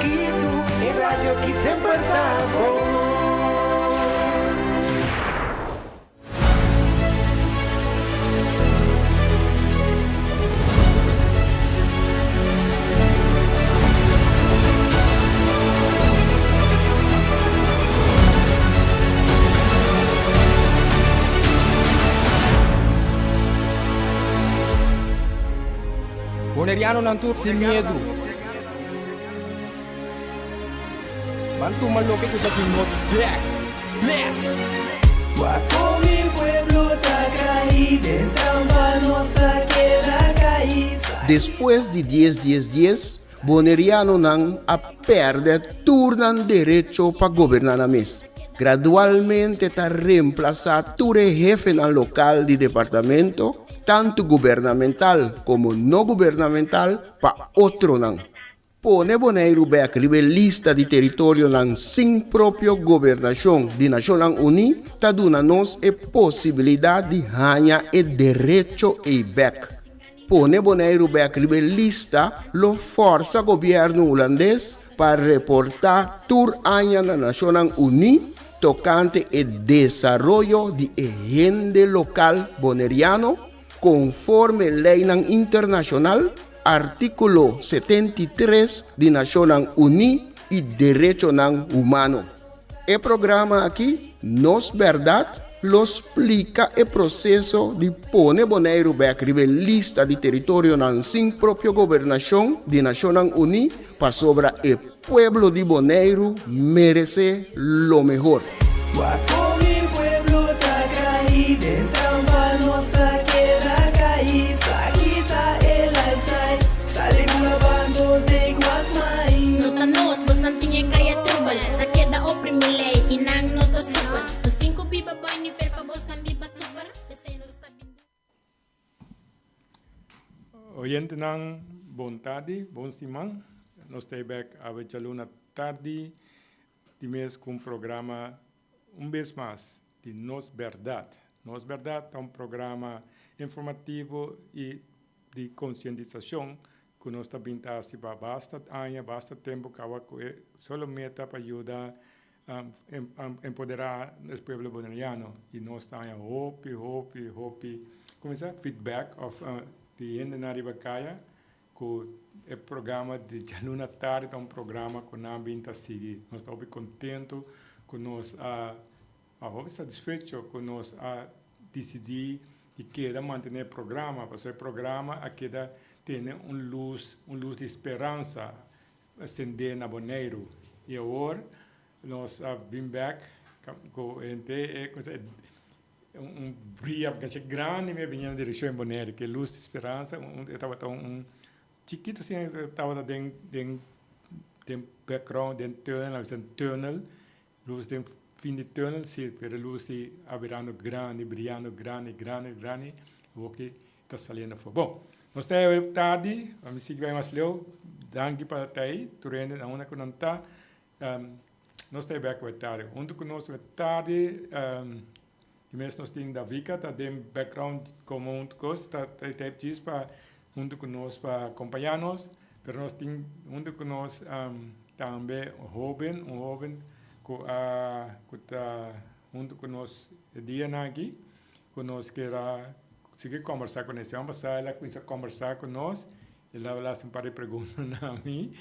chikitu, e radio aki semper ta bon. Bonerianonan tur sin miedu. Ban tuma loke ku ta di nos bek. Bless! Wak kon mi pueblo ta kai, den trampa nos ta keda kai. Despues di dies dies dies, Bonerianonan a pèrdè tur nan derecho pa goberná nan mes. Gradualmente ta remplasá tur e hefenan lokal di departamento, tantu gubernamental komo no gubernamental, pa otronan. Pone Boneiru bèk riba e lista di teritorionan sin propio gobernashon di Nashonnan Uní ta duna nos e posibilidat di haña e derecho ei bèk. Pone Boneiru bèk riba e lista lo fòrsa gobièrnu hulandes pa reportá tur aña na Nashonnan Uní tokante e desaroyo di e hende lokal boneriano konforme leinan internashonal, Artíkulo 73 di Nashonnan Uní i derechonan humano. E programa aki, Nos Bèrdat, lo splika e proseso di pone Boneiru bèk riba e lista di teritorionan sin propio gobernashon di Nashonnan Uní pasobra e pueblo di Boneiru meresé lo mehor. Wak kon mi pueblo ta kai, den trampa nos ta keda kai, sa kita e lifestyle, sali ku na bando take what's mine. No ta nos, bosnan tin e kaya trubel, ta keda oprimi lei i nan no ta super. Nos tin ku biba bou nivel pa bosnan biba super, p'esei nos ta bin duru. Oyentenan bon tardi, bon siman. Nos ta bek awe djaluna tardi di mes ku un programa un bes mas di Nos Bèrdat. Nos Bèrdat ta un programa informativo i di konsientisashon ku nos ta bin ta hasi pa basta aña, basta tempu kaba ku e solo meta pa yuda empoderá nos pueblo boneriano i nos ta haña hopi, hopi, hopi, komo bisa, feedback òf di hendenan riba kaya ku e programa di djaluna tardi ta un programa ku nan bin ta sigui. Nos ta hopi kontentu ku nos a hopi satisfecho ku nos a disidí di keda mantené e programa pasobra e programa a keda tene un lus, un lus di speransa sendé na Boneiru. I awor nos a bin bèk ku henter e un bria gachi grandi mi a bini na direkshon di Boneiru, ku e lus di speransa e tabata un chikitu asina e tabata den den den background den tunnel, nan bisa tunnel, lus den fin di tunnel si, pero e lus si a birando grandi, briando grandi, grandi, grandi, awor ki ta saliendo afó. Bon, nos ta e tardi, mi sigui bai mas leu, danki pa ta ei, tur hende na unda ku nan ta. Nos ta e bek ku e tardi. Huntu ku nos e tardi di mes nos tin Davika ta den background komo un kos ta ta djis pa huntu ku nos pa kompañá nos, pero nos tin huntu ku nos tambe hoben, un hoben ku a ku ta huntu ku nos e dianan aki ku nos kier a sigui kombersá kuné. Siman pasá el a kuminsá kombersá ku nos, el a hasi un par di pregunta na mi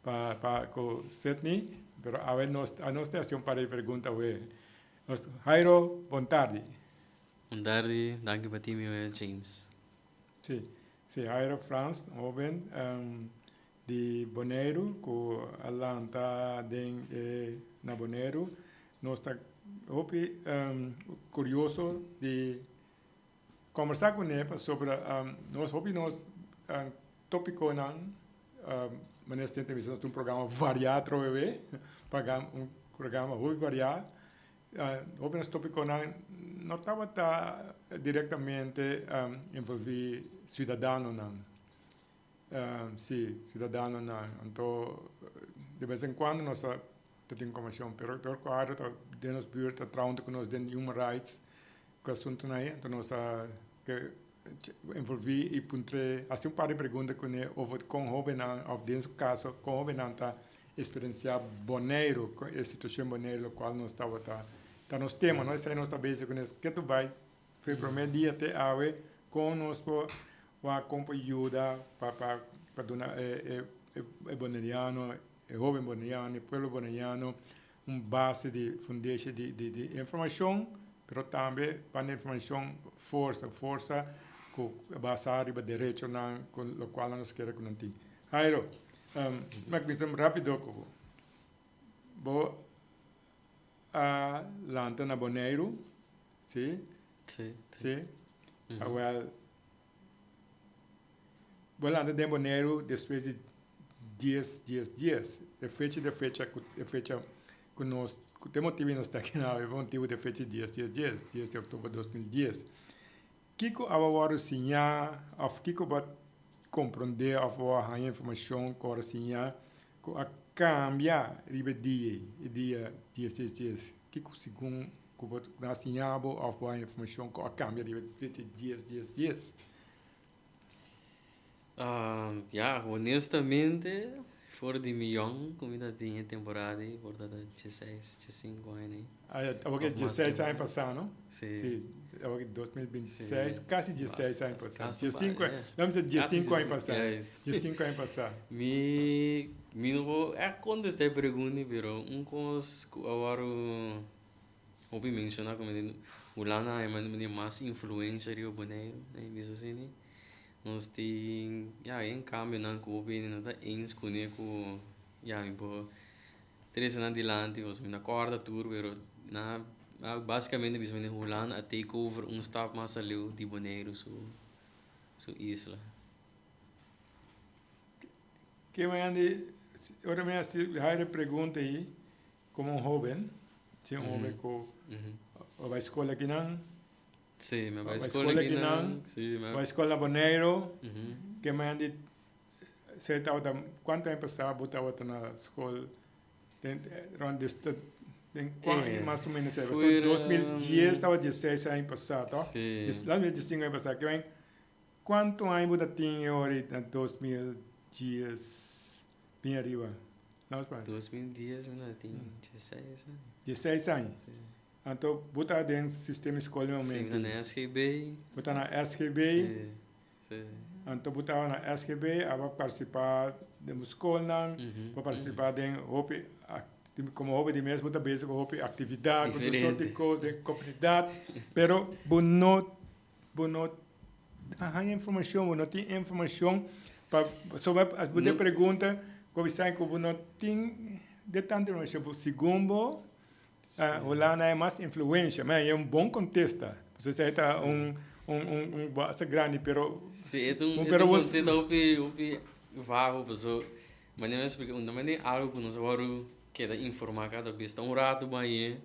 pa pa ku Sidney, pero awe nos anos ta hasi un par di pregunta awe. Nos Jairo, bon tardi. Bon tardi, danki pa tin mi awe James. Si, si Jairo Frans, hoben di Boneiru ku a lanta den e na Boneiru. Nos ta hopi kurioso di Kombersá kuné pasobra nos hopi nos tópikonan manera si ta bisa nos tin un programa variá atrobe be, un programa hopi variá, hopi nos tópikonan no tabata direktamente envolví siudadanonan, si siudadanonan, anto de bes en kuando nos ta tin kombershon pero dor ku Ado ta den nos burt ta traha huntu ku nos den human rights. Ku asuntunan ei, anto nos a ke Envolví i puntr'é, hasi un par di pregunta kuné over kon hóbennan, òf den su kaso, kon hóbennan ta eksperensiá Boneiru, e situashon Boneiru lokual nos tabata, ta nos tema, no? Esei nos ta bezig kuné ketu bai for e promé dia te awe, kon nos por wak kon por yuda pa pa pa duna e e boneriano, e hóben boneriano, e pueblo boneriano un base di fundeshi di di di informashon, pero tambe banda informashon forsa, forsa ku basa riba derechonan ku lokual nos kere ku nan tin. Jairo, mi a kuminsa rapido ku bo. Bo a lanta na Boneiru, si? Si. Si? Awel, Bo lanta den Boneiru despues di dies, dies, dies. E fecha ta fecha ku e fecha ku nos ku ta e motibu nos ta aki awe, e motibu ta e fecha dies, dies, dies, dies di oktober 2010. Kiko abo a wòrdu siñá òf kiko bo a komprondé òf bo a haña informashon ku ora siñá ku a kambia riba e dia ei, e dia dies, dies, dies? Kiko segun ku bo a siña bo òf bo a haña informashon ku a kambia riba e fecha dies, dies, dies? Ya, honestamente, for di mi yòn ku mi ta tin e temporada ei, por ta ta dieseis, diesinku aña ei. Ah ya, tabata Of mas dieseis tempu. aña pasá, no? Sí. Sí, tabata 2026, kasi dieseis aña pasá. Kasi Diesinku aña, eh. laat mi bisa Kasi diesinku aña pasá. Juist. Diesinku aña pasá. Mi, mi no por ègt kontestá e pregunta, pero un kos ku a wòrdu Hopi menciona como den Hulanda hay mas influencia riba Boneiru, nan a bisa asina. Nos tin, ya, e cambionan cu hopi hende no ta eens cune cu, ya, mi por trece nan dilanti pasobra mi no corda tur, pero nan a basicamente bisa mi Hulanda a take over un stap mas aleu di Boneiru su su isla. Ke manera, ora mi haci e pregunta ei, Como un hoben, si un hoben cu a bay school akinan. Si, mi a bay school akinan. Si, mi a bay school na Boneiro. Ke mañana di se tabata, cuanto aña pasa bo tabata na school? Den rond di den cua aña mas o menos? Pasobra 2010 tabata dieseis aña pasa, to? Si. Laat mi diesinco aña pasa. Ke mañana cuanto aña bo ta tin e ora na 2010 bin ariba? 2010 mi ta tin dieseis aña. Dieseis aña? Si. Anto bo ta den sistema di skol den momento? Si, mi ta na SGB. Bo ta na SGB? Si, si. Anto bo tabata na SGB, abo a partisipá den bo skolnan, bo a partisipá den hopi, komo hopi di mes bo ta bezig ku hopi aktividat, ku tur sort di kos den komunidat, pero bo no, bo no a haña informashon, bo no tin informashon pa, pasobra as bo ta pregunta, bo bisa ku bo no tin de tantu informashon, bo segun bo Hulanda e mas influensha, ma e un bon kontesta, pasobra esei ta un un un un base grandi, pero Si, e ta un e ta un kontesta hopi hopi vago, pasobra manera mi a splika un ta manera algu ku nos a wòrdu keda informá kada bes, ta un ratu bañ'é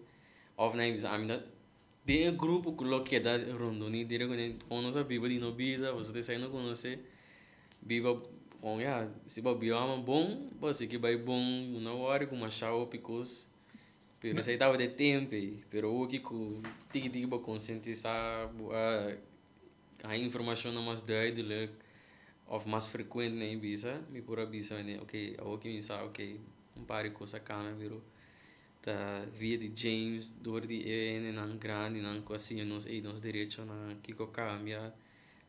òf nan a bisa ami ta Den e grupo ku lo keda rondoni dire ku nan kon nos a biba di no bida pasobra esei no konosé biba kon ya si bo biba ama bon bo a sigui bai bon bo no wòri ku masha hopi kos pero esei tabata e tempu ei pero awoki ku tiki tiki bo konsientisá bo a haña informashonnan mas duidelik òf mas frekuente nan e bisa mi por a bisa oke awoki mi sa oke un par di kos a kambia pero Ta via di James dor di e hendenan grandinan ku a siña nos ey nos derechonan, kiko kambia,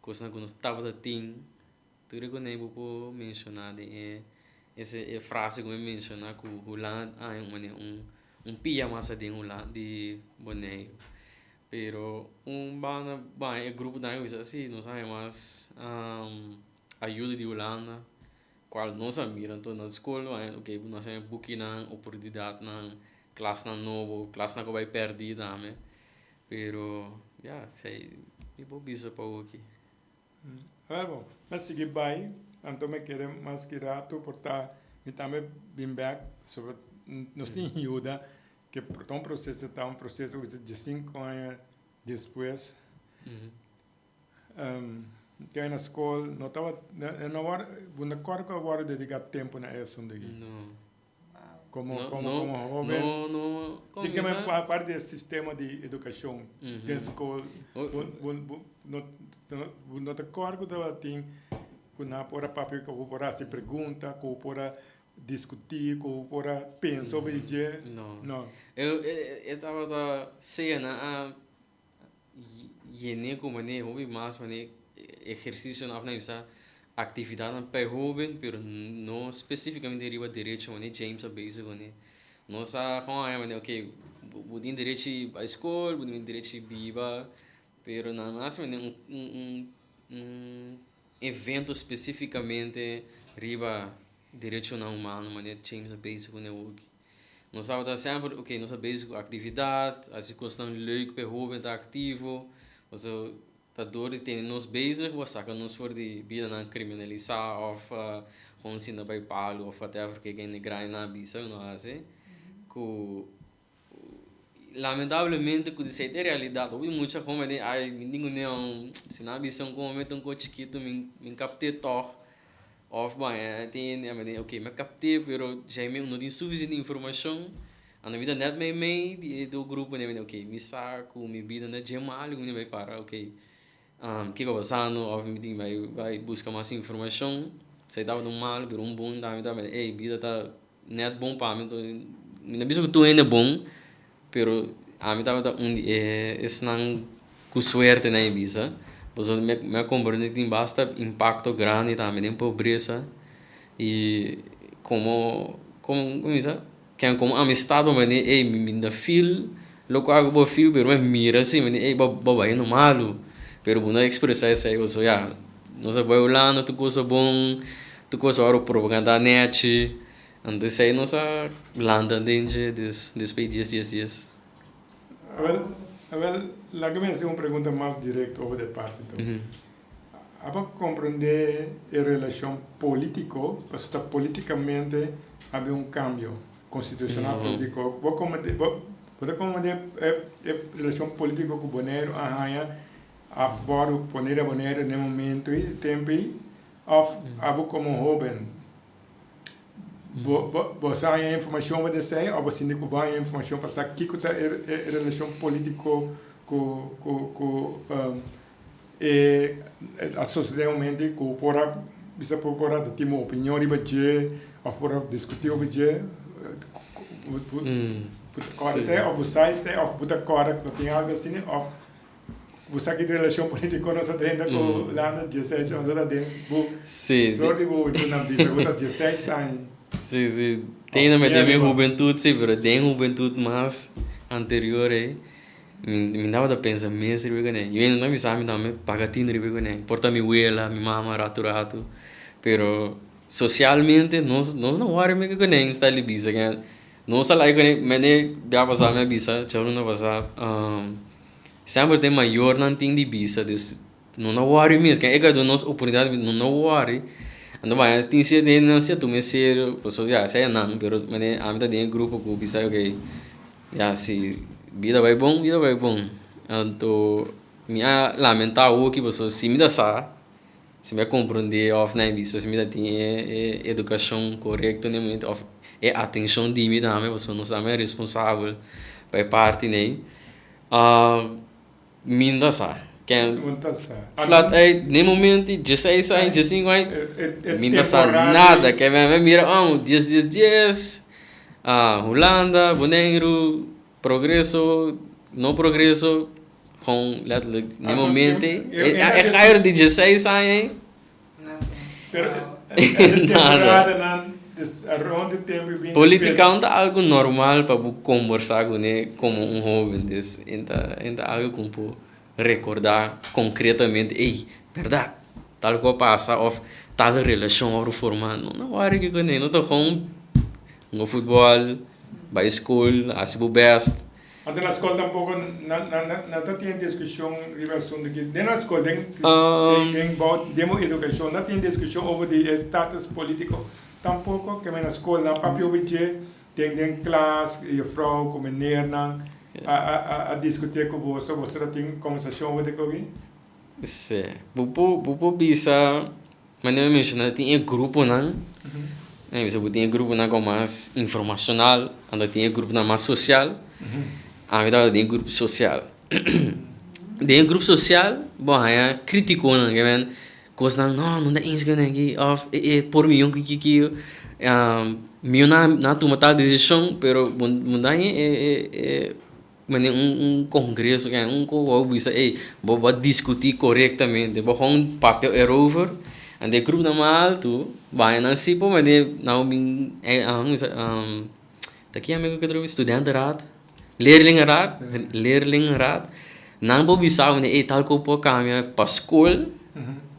kosnan ku nos tabata tin. Tur e kuné bo por menshoná den e ese e frase ku mi menshoná ku Hulanda a haña un manera un un pia mas aden Hulanda di Boneiru. Pero un banda baña e grupo tambe ku bisa si nos a haña mas ayuda di Hulanda. Cual nos a mira anto na school no hay ok nos a bukinan oportunidadnan klasnan nobo klasnan cu bay perdi tambe pero ya esey mi por bisa pa hoki. Awel bon, mi a sigui bay anto mi a kere mas ki rato por ta mi tambe bin bek pasobra nos tin yuda ke ta un proceso ta un proceso cu diesinco aña despues. Kei na skol no tabata, e no wòrdu, bo no kòrda ku a wòrdu dediká tempu na e asuntu aki. No. Wow. Komo No, komo no, komo hoben? no, no, Di ke kuminsá. men aparte di e sistema di edukashon den skol, Oh. bo bo bo no bo no ta kòrda ku tabatin ku nan por a papia ku bo por a hasi pregunta, ku bo por a diskutí, ku bo por a pensa over di dje? No. No. E e e tabata sea nan a Yen'é ku manera hopi mas manera ehersisionan òf nan bisa aktividatnan pa e hóben pero no spesífikamente riba derecho manera James a bezig kuné. Nos a haña manera oke bo tin derechi bai skol, bo tin derechi biba pero nan no hasi manera un un un evento spesífikamente riba derechonan humano manera James a bezig kuné awoki. Nos tabata semper, ok, nos ta bezig ku aktividat, hasi kosnan leuk pa e hoben ta aktivo. Pasobra ta dor di tene nos bezig bo a saka nos for di bidanan kriminalisá òf gewoon sinta bai palu òf whatever ke hende grandinan a bisa ku no hasi. Ku lamentablemente ku di esei ta e realidat. Hopi mucha hoben di ai mi tin ku neon si nan a bisa un momento un kos chikitu mi kapt'é tòg. Of bon, e tin hende a mende, ok, mi a kapt'é, pero djei mi no tin sufisiente informashon, anto mi ta nèt meimei di e dos gruponan, mi a mende, ok, mi sa ku mi bida no dje malu ku mi bai para, ok, kiko a pasando, of mi tin bai bai buska mas informashon, esei tabata un malu, pero un bon tambe tabata, ey, bida ta nèt bon pa mi, anto mi no bisa ku tur hende bon, Pero ami tabata un di e esnan ku suerte na e bisa, pasobra mi mi a komprende tin basta impakto grandi tambe den pobresa i komo komo mi bisa ken komo amistad bo mende ey mi mi ta feel lokual ku bo feel pero mi a mira si mi di ey bo bo bai no malu pero bo no a ekspresá esei pasobra ya nos a bai Hulanda tur kos a bon tur kos a wòrdu propagandá nèchi. Anto esei nos a lanta den dje despues dies dies dies. Awel, awel, laga mi hasi un pregunta mas directo over de parti anto. Abo comprende e relacion politico, pasobra ta politicamente a bin un cambio constitucional politico. Bo comprende, bo bo ta comprende e e relacion politico cu Boneiru a haña af wòrdu pone riba Boneiru na e momento ei, tempo ei, of abo como hoben Bo bo bo sa haña informashon pa desei òf bo sinti ku bo haña informashon pa sa kiko ta e e relashon polítiko ku ku ku e a sosodé e momento ei ku por a bisa por por a tin bo opinion riba dje òf por a diskutí over dje? Bo bo bo ta kòrda esei òf bo sa esei òf bo ta kòrda ku ta tin algu asina òf Bo sa ki relashon politiko nos a drenta ku Hulanda dieseis aña? Nos ta den bo flor di bo hubentud nan bisa ku ta dieseis aña. Si, si. Tin na den mi hubentud si, pero den hubentud mas anterior ei mi tabata pensa mes riba kuné. Mi no bisa mi tambe paga tin riba kuné. Por ta mi wela, mi mama ratu ratu. Pero socialmente nos nos no wòri mi kuné sta li bisa. Nos a like kuné mene bia pasa mi a bisa djaluna pasa. Semper den mayornan tin di bisa, dus no na worry mes. Ken e ka duna nos oportunidad no na worry. Anto baña tin cierto hende nan si a tuma en serio, pasobra ya esei a nan, pero manera ami ta den e grupo ku bisa ok ya si bida bai bon, bida bai bon. Anto mi a lamenta awoki pasobra si mi ta sa, si mi a komprende òf nan a bisa si mi ta tin e edukashon korekto na e momento òf e atenshon di mi tambe pasobra nos tambe responsabel pa e parti nei. Mi no ta sa. Ken flat uit den momento dieseis aña diesinko aña mi no ta sa nada. Ken mi mira oh dies dies dies Hulanda Boneiru progreso no progreso gewoon letterlijk den momento e gairo di dieseis aña ei. Nada. Politica no ta algo normal pa bo combersa cune como un hoben, dus e ta algo cu bo por recorda concretamente, ey, berdad, tal cu a pasa of tal relacion a worde forma, no na worde ki cune, no ta gewoon hunga futbol, bay school, haci bo best. Anto na skol tampoko nan ta tin diskushon riba e asuntu aki. Den na skol, den den bou den bo edukashon nan tin diskushon over di e status politiko tampoko. Keme na skol nan papia over dje den den klas jufrou ku menernan a a a diskutié ku boso. Boso ta tin kombersashon over di koki? Sí. Bo por bo por bisa manera mi menshoná tin e gruponan. Bisa bo tin e gruponan ku mas informashonal, anto tin e gruponan mas sosial. Ami tabata den e grupo sosial. Den e grupo sosial bo a haña kritikonan ke men kosnan no no ta eens ku esaki òf e e por mion ku kikio. Mion nan a tuma tal desishon pero bo no ta haña e e Mane un un congreso ke un ku bo bisa ey bo bo a diskutí korektamente bo kon papia erover anto e grup nan mas altu baña nan si por mane nan bin ta ki amigo ke trobe studentenraad leerlingenraad leerlingenraad nan por bisa bo ey tal ku por kambia pa skol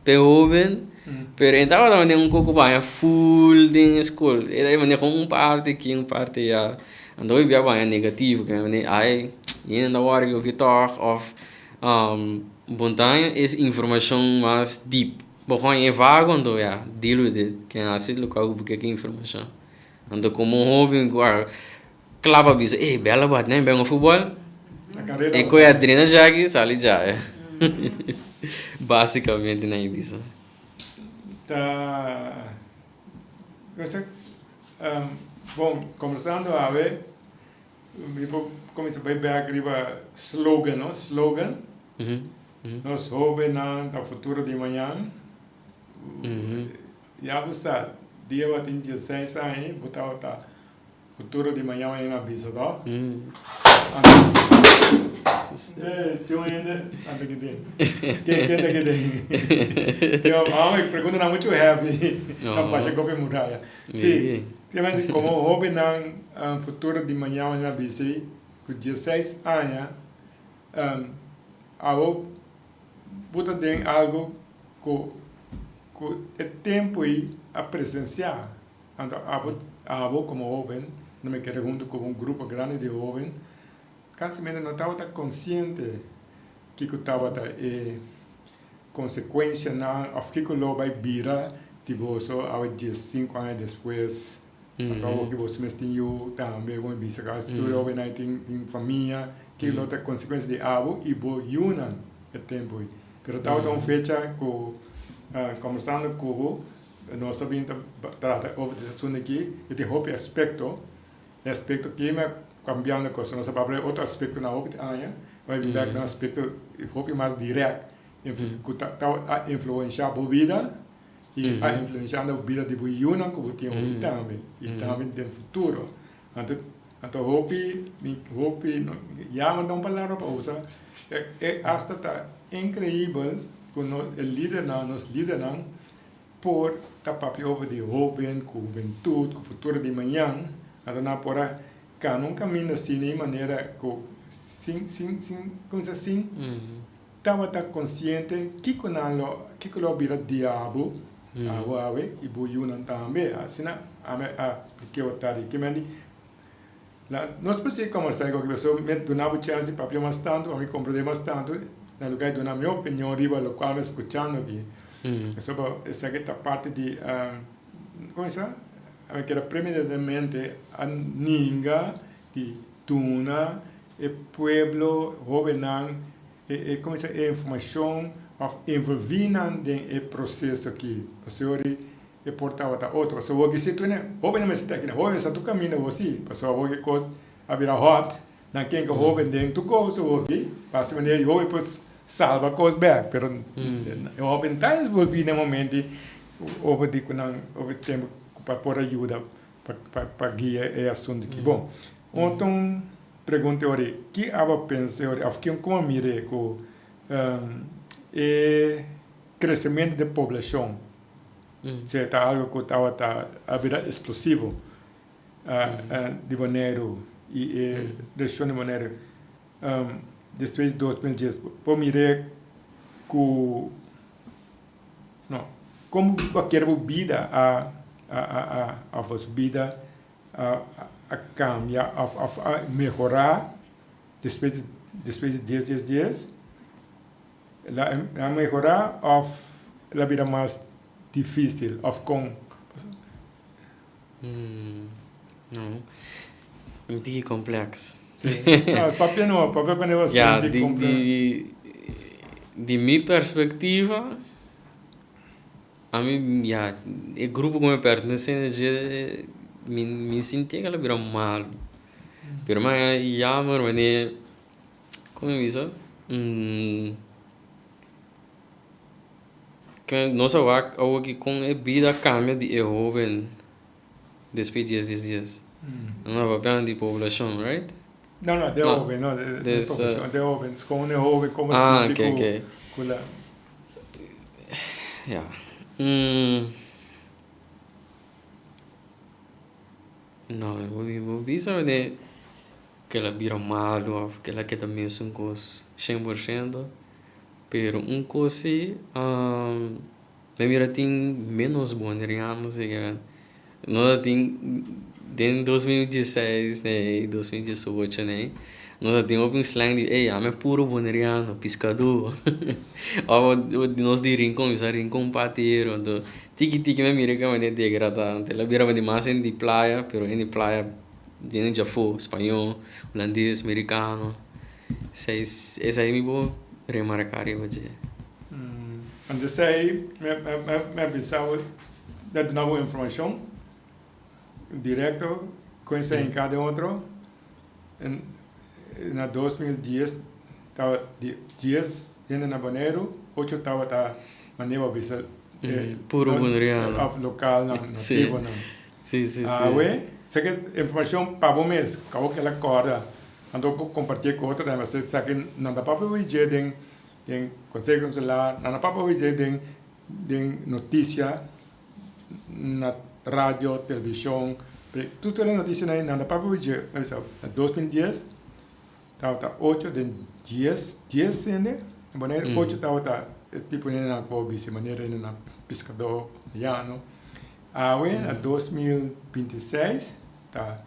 pa e hoben pero e tabata mane un koko baña ful den e skol e ta mane kon un parti aki un parti aya. Anto hopi bia baña negativo ke mane ai hende ta wòrdu ku ki tòg òf bontaña es informashon mas deep. Bo haña e vago anto ya deal with it ke hasi lokual ku bo ke ki informashon. Anto komo hoben ku a kla pa bisa ey bèla bo a tene bèn futbòl e koe a drena djaki sali dja basikamente nan e bisa. Ta Bon, kombersando awe, mi por kuminsá bai bèk riba slogan, no? Slogan, Nos hóbennan ta futuro di mañan. Ya bo sa, dia bo tin dieseis aña, bo tabata Futuro di mañana mañana a bisa to. Eh, tin un hende anta ki den. Ken ken ta ki den? Tin un amo e pregunta nan mucho heavy. Nan pasha kopi muraya. Si, simplemente como hobennan futuro di mañana mañana a bisa ku dieseis aña awo bo ta den algo ku ku e tempo ei a presencia. Anto abo, abo komo hoben, no me kere huntu ku un grupo grandi di hoben, kasimente no tabata konsiente kiko tabata e konsekuensianan òf kiko lo bai bira di boso awe diesinku aña despues. Anto awo ki boso mes tin yu tambe, bo bisa ku asi tur e hobennan tin tin famia, kiko lo ta e konsekuensia di abo i bo yunan e tempu ei. Pero tabata un fecha ku kombersando ku bo, Nos ta bin ta trata over di asuntu aki i tin hopi aspekto. E aspekto ki mi a kambiando kos. Nos a papia di otro aspektonan hopi aña, bai bin bek na un aspekto hopi mas dirèkt ku ta a influenshá bo bida i a influenshá na bida di bo yunan ku bo tin hopi tambe i tambe den futuro. Anto anto hopi mi hopi yama ta un palabra pa usa e asta ta inkreibel ku no e lidernan nos lidernan Por ta papia over di hoben, ku hubentut, ku futuro di mañan, anto nan por a kana un kaminda asina i manera ku sin sin sin kumsa sin tabata konsiente kiko nan lo kiko lo bira diabu awe awe i bo yunan tambe. Asina ami a splike otari ki men di la nos por sigui kombersá i pasobra mi a duna bo chèns di papia mas tantu ami komprendé mas tantu na lugar di duna mi opinion riba lokual mi a skuchando aki. Pasobra esaki ta parti di, como bisa, a keda premeditadamente a ninga di duna e pueblo hobennan e e como bisa e informacion of envolvi nan den e proceso aki. Pasobra e por tabata otro. Pasobra awor si tur hobennan mester ta aki, hobennan sa tur caminda awor si, pasobra awor e cos a bira hot. Nan ken ku hoben den tur kos hopi, pa asina manera e hoben por salba kos bek, pero e hoben ta envolvi na e momento over di ku nan over tempu pa por a yuda pa guia e asuntu aki. Bon, otro pregunta ora ei, ki abo a pensa ora òf kin kon a mira ku e kresementu di poblashon, si ta algu ku tabata a bira eksplosivo? di Boneiru i e region di Boneiru despues di 2010 por mir'é ku no komo kualkier bo bida a a of bida a kambia of of a mehorá despues di despues di dies dies dies la a mehorá of la bira mas difisil of kon. No, un tiki complex. Sí. No, papia no, papia pa nebo Ja, di, di, di mi perspectiva, Ami ya e grupo ku mi pertenesé na dje mi mi sinti ku el a bira malu. Pero mi a yama manera komo mi bisa nos a wak awoki kon e bida a kambia di e hoben despues dies dies dies. Nos a papia di poblashon right? No no de hoben no de poblashon de hoben kon e hoben komo sinti ku la. Ya. No, mi bo bisa wanneer ku el a bira malu òf ku el a keda mesun kos shen por shento, pero un kos si mi mira tin ménos boneriano si ke Nos a tin den 2016 nei, 2018 nei, nos a tin hopi un slang di ey ami a puro boneriano, piskadó. Of nos di Rincon, mi sa Rincon patero. Anto tiki tiki mi a mira e manera degradá. Anto el a bira mas hende di playa, pero hende di playa hende djafó, spañó, hulandes, merikano. Esei esei mi por remarká riba dje. Anto esei mi a bisa bo. Ta duna bo informashon direkto kon esei hinká den otro. Na 2010 tabata di dies hende na Boneiru, ocho tabata manera bo bisa Puro boneriano. Òf lokalnan, nativonan. Awe, esaki informashon pa bo mes, ka bo keda kòrda. Anto bo kompartié ku otro tambe. Esaki nan ta papia bo dje den Konseho Insular, nan ta papia bo dje den Den noticia na radio, television, tur tur e noticianan nan ta papia dje, mi a bisa na 2010 tabata ocho den dies, dies hende na Bonaire, ocho tabata e tipo hendenan ku bo bisa manera hendenan piskadó, llano. Awe na 2026 ta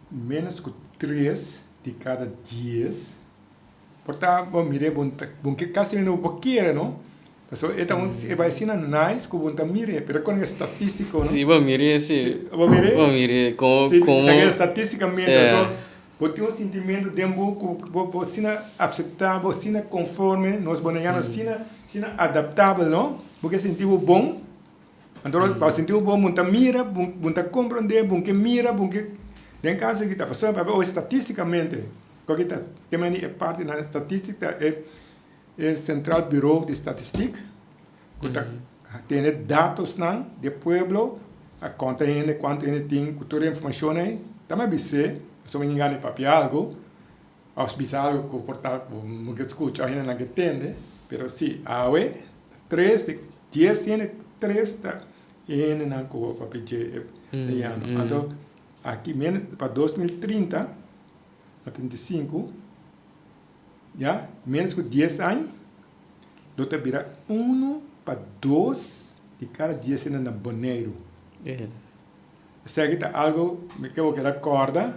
menos ku tres di kada dies. Por ta bo mir'é bo ta bo ke kasi no bo kere no pasobra e ta un e bai asina nice ku bo ta mir'é pero kon e statistiko no. Si bo mir'é si. Bo mir'é? Bo mir'é komo Si komo. sa ke statistikamente so bo tin un sintimentu den bo ku bo bo asina apseptá bo asina konforme nos boneriano asina asina adaptabel no bo ke sinti bo bon anto pa sinti bo bon bo ta mira bo ta komprondé bo ke mira bo ke den kaso aki ta pasobra pasobra statistikamente. Loke ta tema di e parti na statistik ta e e Centraal Bureau di Statistiek ku ta tene datosnan di e pueblo a konta hende kuantu hende tin ku tur e informashon ei ta mi a bis'é pasobra mi gana di papia algu òf bisa algu ku por ta ku bo ke skucha òf hendenan ke tende pero si awe tres di dies hende tres ta e hendenan ku bo papia dje e yano anto aki pa 2030. Na 35, ya, ménos ku dies aña, lo ta bira unu pa dos di kada dies hende na Boneiru. Esaki ta algu mi ke bo keda kòrda,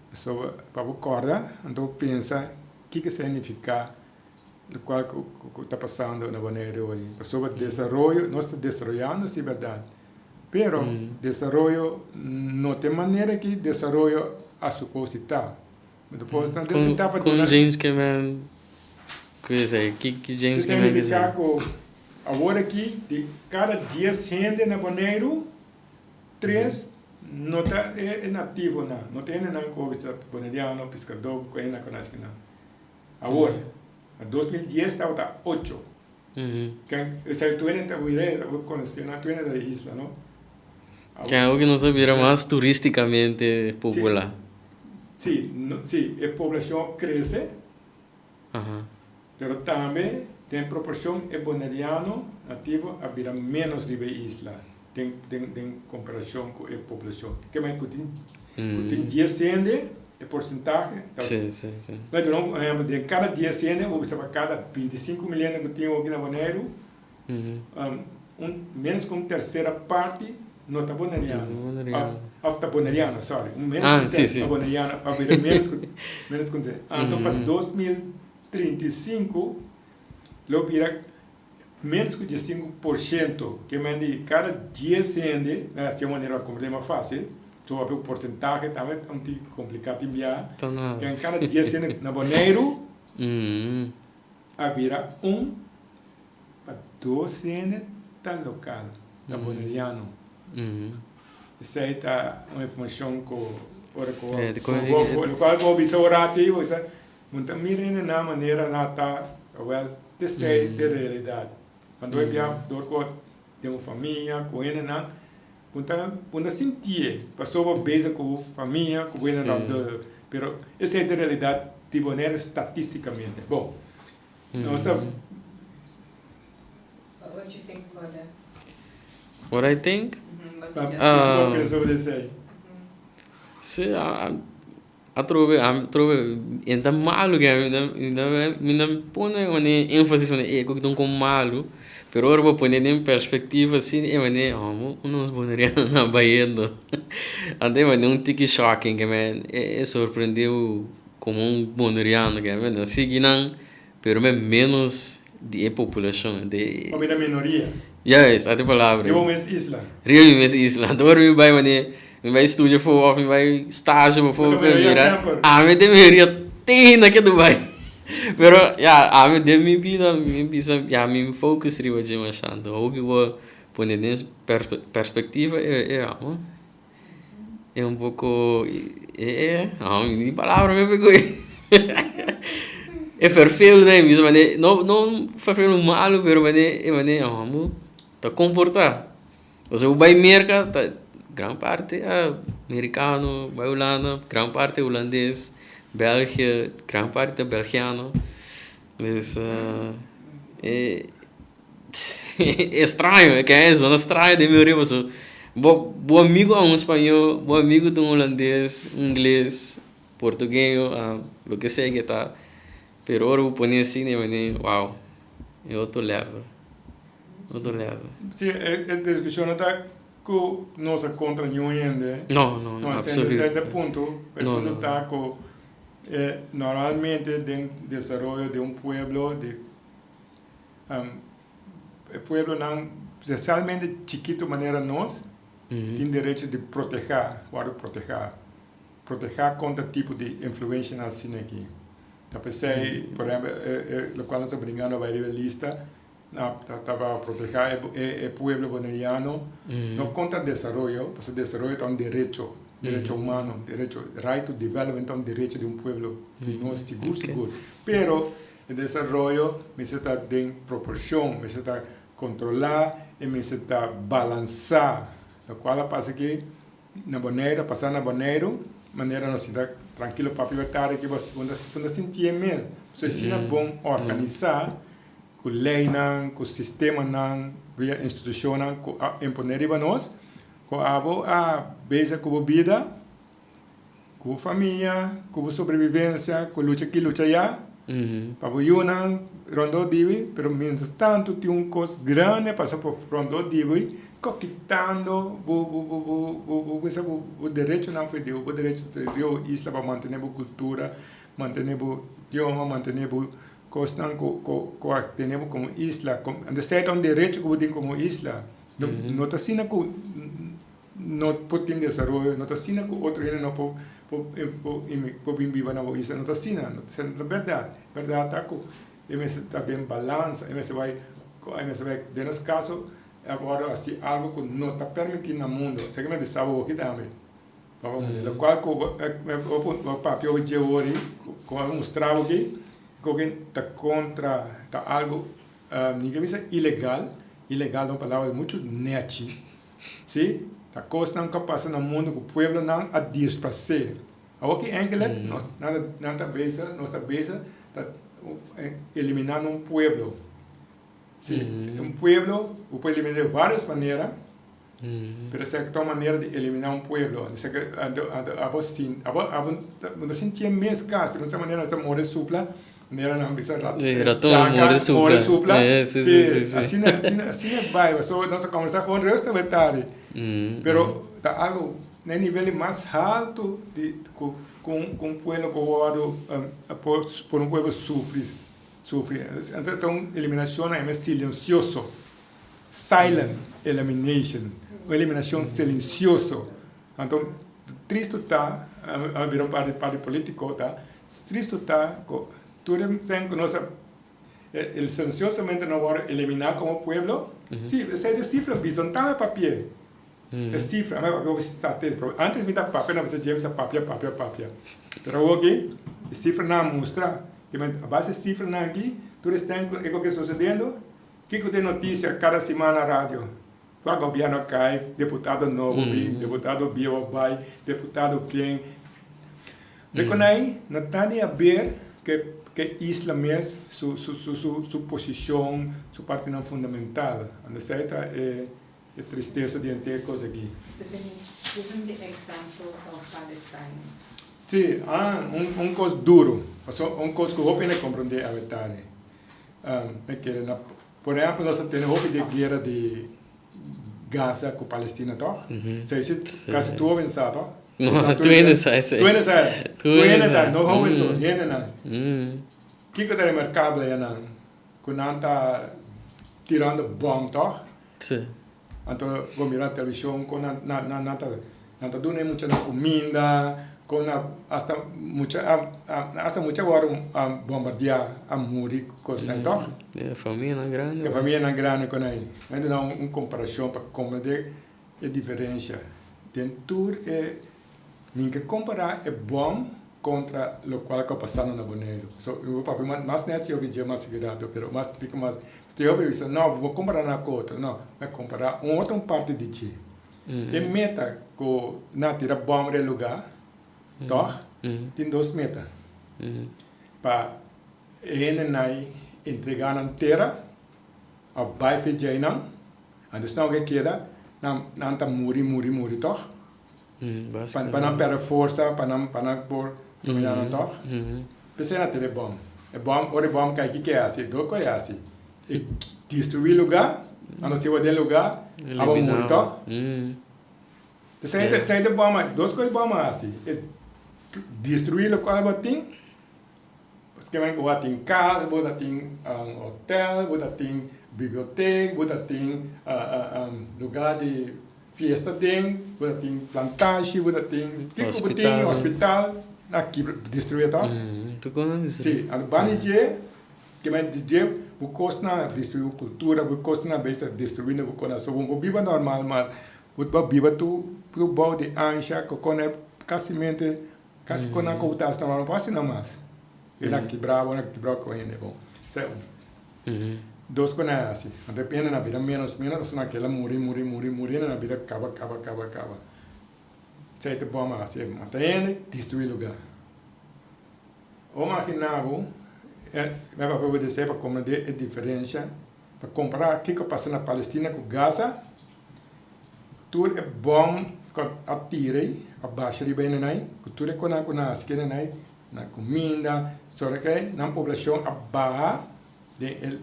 pasobra pa bo kòrda, anto bo pensa kiko esei nifiká lokual ku ta pasando na Boneiru oy. Pasobra desaroyo, nos ta desaroyando si bèrdat. Pero desaroyo no ta e manera ki desaroyo a supos di ta. Kon James ke men ku esei? Ki James ke men ku esei? Ku awor aki di kada dies hende na Boneiru, tres no ta e nativonan, no ta hendenan ku ta boneriano, piskadó, ku hende ku nase kinan. Awor, na 2010 tabata ocho. Ken esei tu hende ta wira ta konosé nan tu hende ta di isla no. Ken algo ku nos a bira mas turistikamente popular. Si, si e poblashon krese pero tambe den proporshon e boneriano nativo a bira ménos riba e isla den den komparashon ku e poblashon. Ke men ku tin ku tin dies hende e porsentahe ta Si, si, si. Bo duna un ehempel, den kada dies hende, bo bisa pa kada 25 mil hende ku tin oki na Boneiru, un menos ku un tersera parti no ta boneriano. Of ta boneriano, sorry. Un menos ku un terser ta boneriano, a bira menos ku menos ku un terser. Anto pa 2035 lo bira menos ku 15%, ke men di kada dies hende, na hasi un manera pa komprende mas fásil, so papia ku porsentahe tambe ta un tiki kompliká tin biaha, den kada dies hende na Boneiru a bira un pa Dos hende ta lokal, ta boneriano. Esei ta un informashon ku ora ku lokual bo bisa un ratu ei bo bisa bo ta mira hende nan manera nan ta awel t'esei t'e realidat. Cuando e bia dor cu den un famia cu hendenan bo ta bo ta sintié pasobra bo bezig cu bo famia cu bo hendenan pero esei ta e realidad di Bonaire statisticamente. Bon nos ta. What you think about that? What I think? Kico bo pensa over esei? Si, Atrobe, atrobe, e ta malu ke mi ta, mi ta, mi ta pone manera énfasis manera e ku ta un kon malu, pero ora bo pone den perspektiva asina e manera oh nos boneriano na bayendo. Anto e manera un tiki shocking ke men e sorprende bo komo un boneriano ke men a sigui nan pero men ménos di e populashon. Bo bira minoria. Juist, at e palabra. Riba un mes isla. Riba mi mes isla. Anto ora mi bai manera Mi bai studia afó of mi bai stage afó Bo ta mayoria semper. Ami ta mayoria te na ke Dubai. Pero ya ami den mi bida mi bisa ya mi focus riba dje masha. Anto hopi bo pone den perspectiva e e amo e un poco e e mi palabra me pego e vervelend mi bisa mane no no vervelend malo pero mane e mane amo ta comporta. Pasobra bo bai Merka ta gran parti merikano, bai Hulanda gran parti hulandes, België gran parti ta belgiano. Dus e e straño e ke zona straño den mi orea pasobra bo bo amigu a un spañó, bo amigu ta un hulandes, ingles, portugueño, loke sea ke ta, pero ora bo pone asina e manera wow e otro level. Otro level. Si, e discusion no ta cu nos a contra niun hende. No, no, no, absoluut. No, e punto, e punto ta cu normalmente den desaroyo di un pueblo, di e pueblonan, specialmente chikito manera nos, tin derecho di proteha, wordo proteha. Proteha contra tipo di influencianan asina aki. Ta p'esey, por ehempel, e locual nos ta bringando bai riba e lista, Ta pa proteha e pueblo boneriano, no kontra desaroyo, pasobra desaroyo ta un derecho, derecho humano, derecho, right to development ta un derecho di un pueblo, di nos sigur sigur. Pero e desaroyo mester ta den proporshon, mester ta kontrolá i mester ta balansá, lokual a pasa aki Na Boneiru, a pasa na Boneiru, manera nos sinta trankilo papia bo tardi aki bo bo ta sintié mes. So asina bon organisá ku leinan, ku sistemanan, via institushonnan ku a imponé riba nos, ku abo a bezig ku bo bida, ku bo famia, ku bo sobrevivensia, ku lucha aki lucha ayá, pa bo yunan rondó di bo, pero mientras tanto tin un kos grandi a pasa por rondó di bo Kitando bo bo bo bo bo bo bisa bo bo derechonan for di bo derecho ta riba bo isla pa mantene bo kultura, mantene bo idioma, mantene bo kosnan ku ku ku a tene bo komo isla. Anto esei ta un derecho ku bo tin komo isla. No no ta asina ku no por tin desaroyo, no ta asina ku otro hende no por por por bin biba na bo isla, no ta asina. No ta bèrdat. Bèrdat ta ku e mester ta den balansa, e mester bai e mester bai den nos kaso E wòrdu hasi algu ku no ta permití na mundu. Esaki mi a bisa bo hopi tambe. Lokual ku bo papia hopi dje wòrdu, ku a mustra bo aki, ku ta kontra, ta algu, mi ke bisa ilegal, ilegal ta un palabra muchu nèchi, si, ta kosnan ku a pasa na mundu ku pueblonan a displase. Awoki enkele nan ta bisa, nos ta bisa, ta eliminando un pueblo. Sí, un pueblo bo por eliminá di varios manera, pero esaki ta un manera di eliminá un pueblo. Esaki anto anto abo sin abo abo bo ta sintié mes kasi un manera nan sa more supla, manera nan bisa rat Sí, ratón chaka more supla. more supla. Sí, sí, sí, sí. Asina asina asina e bai pasobra nos a kombersá kon resto bo e tardi. Pero ta algo na e nivel di mas haltu di ku ku un pueblo por wòrdu por por un pueblo sufri. Sufri. Anto ta un eliminacion na mes silencioso. Silent elimination. Un eliminacion silencioso. Anto tristo ta, a bira un parti parti politico ta, tristo ta cu tur e fen cu nos a, El silenciosamente nan wòrdu eliminá komo pueblo. Sí, esei ta e sifra bisa, no ta mi papia. E sifra, mi a papia hopi statistica, pero antes mi ta papia, nan bisa James a papia, papia, papia. Pero awoki e sifranan a mustra, a base e sifranan aki, tur esnan ku e ke sosediendo, kiko ta e notisia kada siman na radio? Kua gobièrnu a kai, deputado nobo bin, deputado bieu a bai, deputado ken. Rekonai no ta di haber ke ke isla mes su su su su su posishon, su partinan fundamental. Anda esei ta e e tristesa di henter kos aki. Mister Benny, give him the example of Palestine. Si, ah, un un kos duru, pasobra un kos ku hopi hende komprondé awe tardi. Mi kere na Por ehempel nos a tene hopi di e guera di Gaza ku Palestina toch? Esei si kasi tur hoben sa toch? No, tur hende sa esei. Tur hende sa. Tur hende sa, no hoben so, hendenan. Kiko ta remarkabel ayanan? Ku nan ta tirando bom toch? Si. Anto bo mira na televishon kon nan nan nan ta nan ta duna e muchanan kuminda, kon nan asta mucha a asta mucha a wòrdu bombardiá a muri ku kosnan tòg. E famianan grandi. E famianan grandi kon ei. Nan duna un komparashon pa komprendé e diferensha den tur e Mi ke kompará e bòm kontra lokual ku a pasando na Boneiru. So, mi por papia mas nèt si hopi dje mas sigurado, pero mas piko mas si hopi bisa no, bo kompará nan ku otro. No, mi a kompará un otro un parti di dje. E meta ku nan a tira bòm riba e lugá, tòg? Tin dos meta. Pa e hendenan entregá nan tera òf bai fe djeinan, antes nan ke keda, nan ta muri, muri, muri, tòg? Pa nan perde forsa, pa nan pa nan por domina nan tòg. P'esei nan tene bòm. E bòm, ora e bòm kai, kiko e hasi? E dor ku e hasi? E destruí lugá, anto si bo den lugá, abo muri tòg. P'esei esei ta e bòm, dos kos e bòm a hasi, e destruí lokual bo tin, paske men ku bo a tin kas, bo ta tin hotel, bo ta tin bibliotek, bo ta tin lugá di Fiesta den, bo ta tin plantashi, bo ta tin kiko bo tin, hospital, na kibra, destruye to. Tur kos nan destruye. Si, anto banda di dje, ke men di dje, bo kosnan a destruye bo kultura, bo kosnan a bes a destruye bo kosnan, so bo no por biba normal mas, bo ta biba tur bou di ansha, ku kone kasimente, kasi kon nan ku bo ta hasi normal, no por hasi nan mas. E na kibra bo, na kibra ku hende, bon, esei un. Dos ku nan a hasi. Anto e hende na bira ménos ménos pasobra nan keda muri muri muri muri hende na bira kaba kaba kaba kaba. Esei ta bon a hasi. E mata hende, destruí lugá. Bo maginá bo, mi a papia bo di esei pa komprendé e diferensha, pa kompará kiko a pasa na Palestina ku Gaza, tur e bòm ku a tira ei, a basha riba hendenan ei, ku tur e konan ku nan a hasi ku hendenan ei, Nan kuminda, sora ke nan poblashon a baha den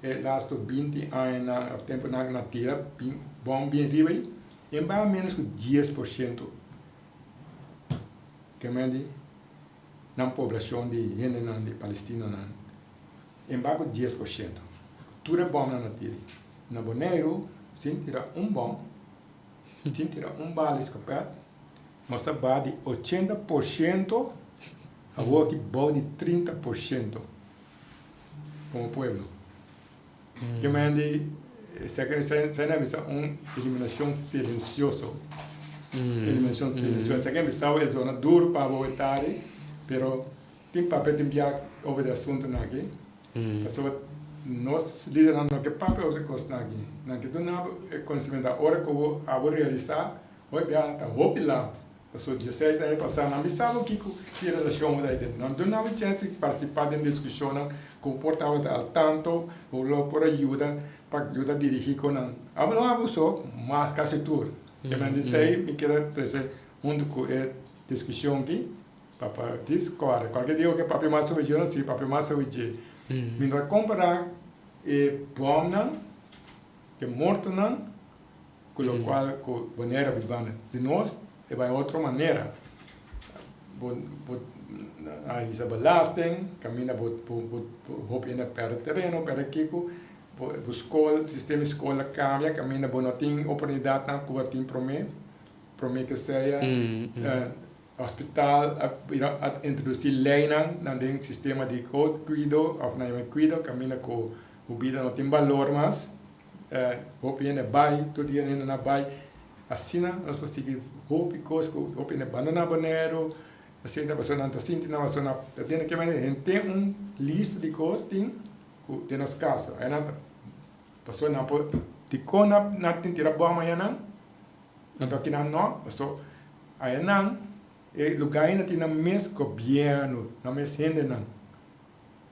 e lasto 20 añanan òf tempunan ku nan tira bòm bien riba ei, e baha ménos ku 10% ke men di nan poblashon di hendenan di palestinonan e baha ku 10%. Tur e bòmnan a tira. Na Boneiru sin tira un bòm, sin tira un bala di skopèt, Nos ta baha di 80% awor aki bou di 30% komo pueblo. Ke manera di esaki nan bisa un eliminashon silensioso. Eliminashon silensioso. Esaki nan bisa e zona duru pa bo wetari, pero tin papia tin bia over di asuntunan aki. Pasobra nos lidernan no ke papia over di kosnan aki. Nan ke duna bo e konosementu. Ora ku bo abo realisá Hoy bia ta hopi lat, pasobra dieseis aña pasá nan bisa bo kiko ki relashon bo ta den. Nan duna bo chèns di partisipá den diskushonnan ku bo por tabata al tanto, bo lo por a yuda pa yuda dirigí ku nan. Abo no abo so, mas kasi tur. E men di esei mi keda trese huntu ku e diskushon aki pa pa djis kòrda. Kualke dia bo ke papia mas sobre dje, no si papia mas sobre dje. Mi no ta kompará e bòmnan, e mortonan. Ku lokual ku Bonaire bibando di nos e bai otro manera. Bo bo a hisa belasting, kaminda bo bo bo hopi hende a pèrdè tereno, pèrdè kiko, bo bo skol, sistema di skol a kambia, kaminda bo no tin oportunidatnan ku bo a tin promé, promé ke sea. Hospital a bira a introduci leynan nan den sistema di kuido of nan yama kuido caminda cu bo bida no tin balor mas. Hopi hende bay, tur dia hende na bay. Asina nos por sigui hopi cos cu hopi hende bandona Boneiru, etcetera, pasobra nan ta sinti nan pasobra nan ta tene ke henter un lista di cos tin cu den nos caso. Nan ta pasobra nan por dicon nan tin tira bom ayanan? Anto akinan no, paso ayanan e lugar ainda tin nan mes gobierno, nan mes hendenan.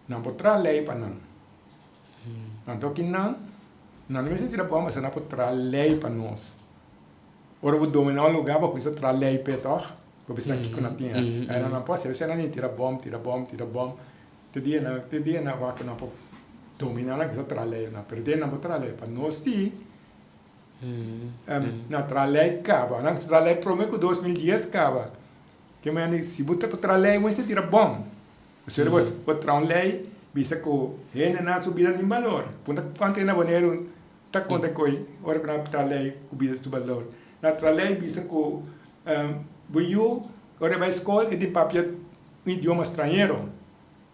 Nan por traha ley pa nan. Anto akinan nan no mester tira bomba, pasobra nan por traha ley pa nos. Ora bo domina un lugar bo cuminsa traha ley p'e toch? Bo bisa nan kico nan tin haci. Ayanan nan por haci, avece nan tin tira bom, tira bom, tira bom. Te dia nan, te dia nan wak nan por domina nan cuminsa traha ley nan. Pero te nan por traha ley pa nos si. Na traha lei kaba. Nan traha lei prome ku 2010 kaba. Ke manera si bo ta traha lei bo mester tira bom. Pasobra bo bo traha un lei bisa ku hendenan su bida tin balor. Punta kuantu hende na Boneiru ta konta ku ora ku nan traha lei ku bida su balor. Nan traha lei bisa ku bo yu ora e bai skol e tin papia un idioma stranhero.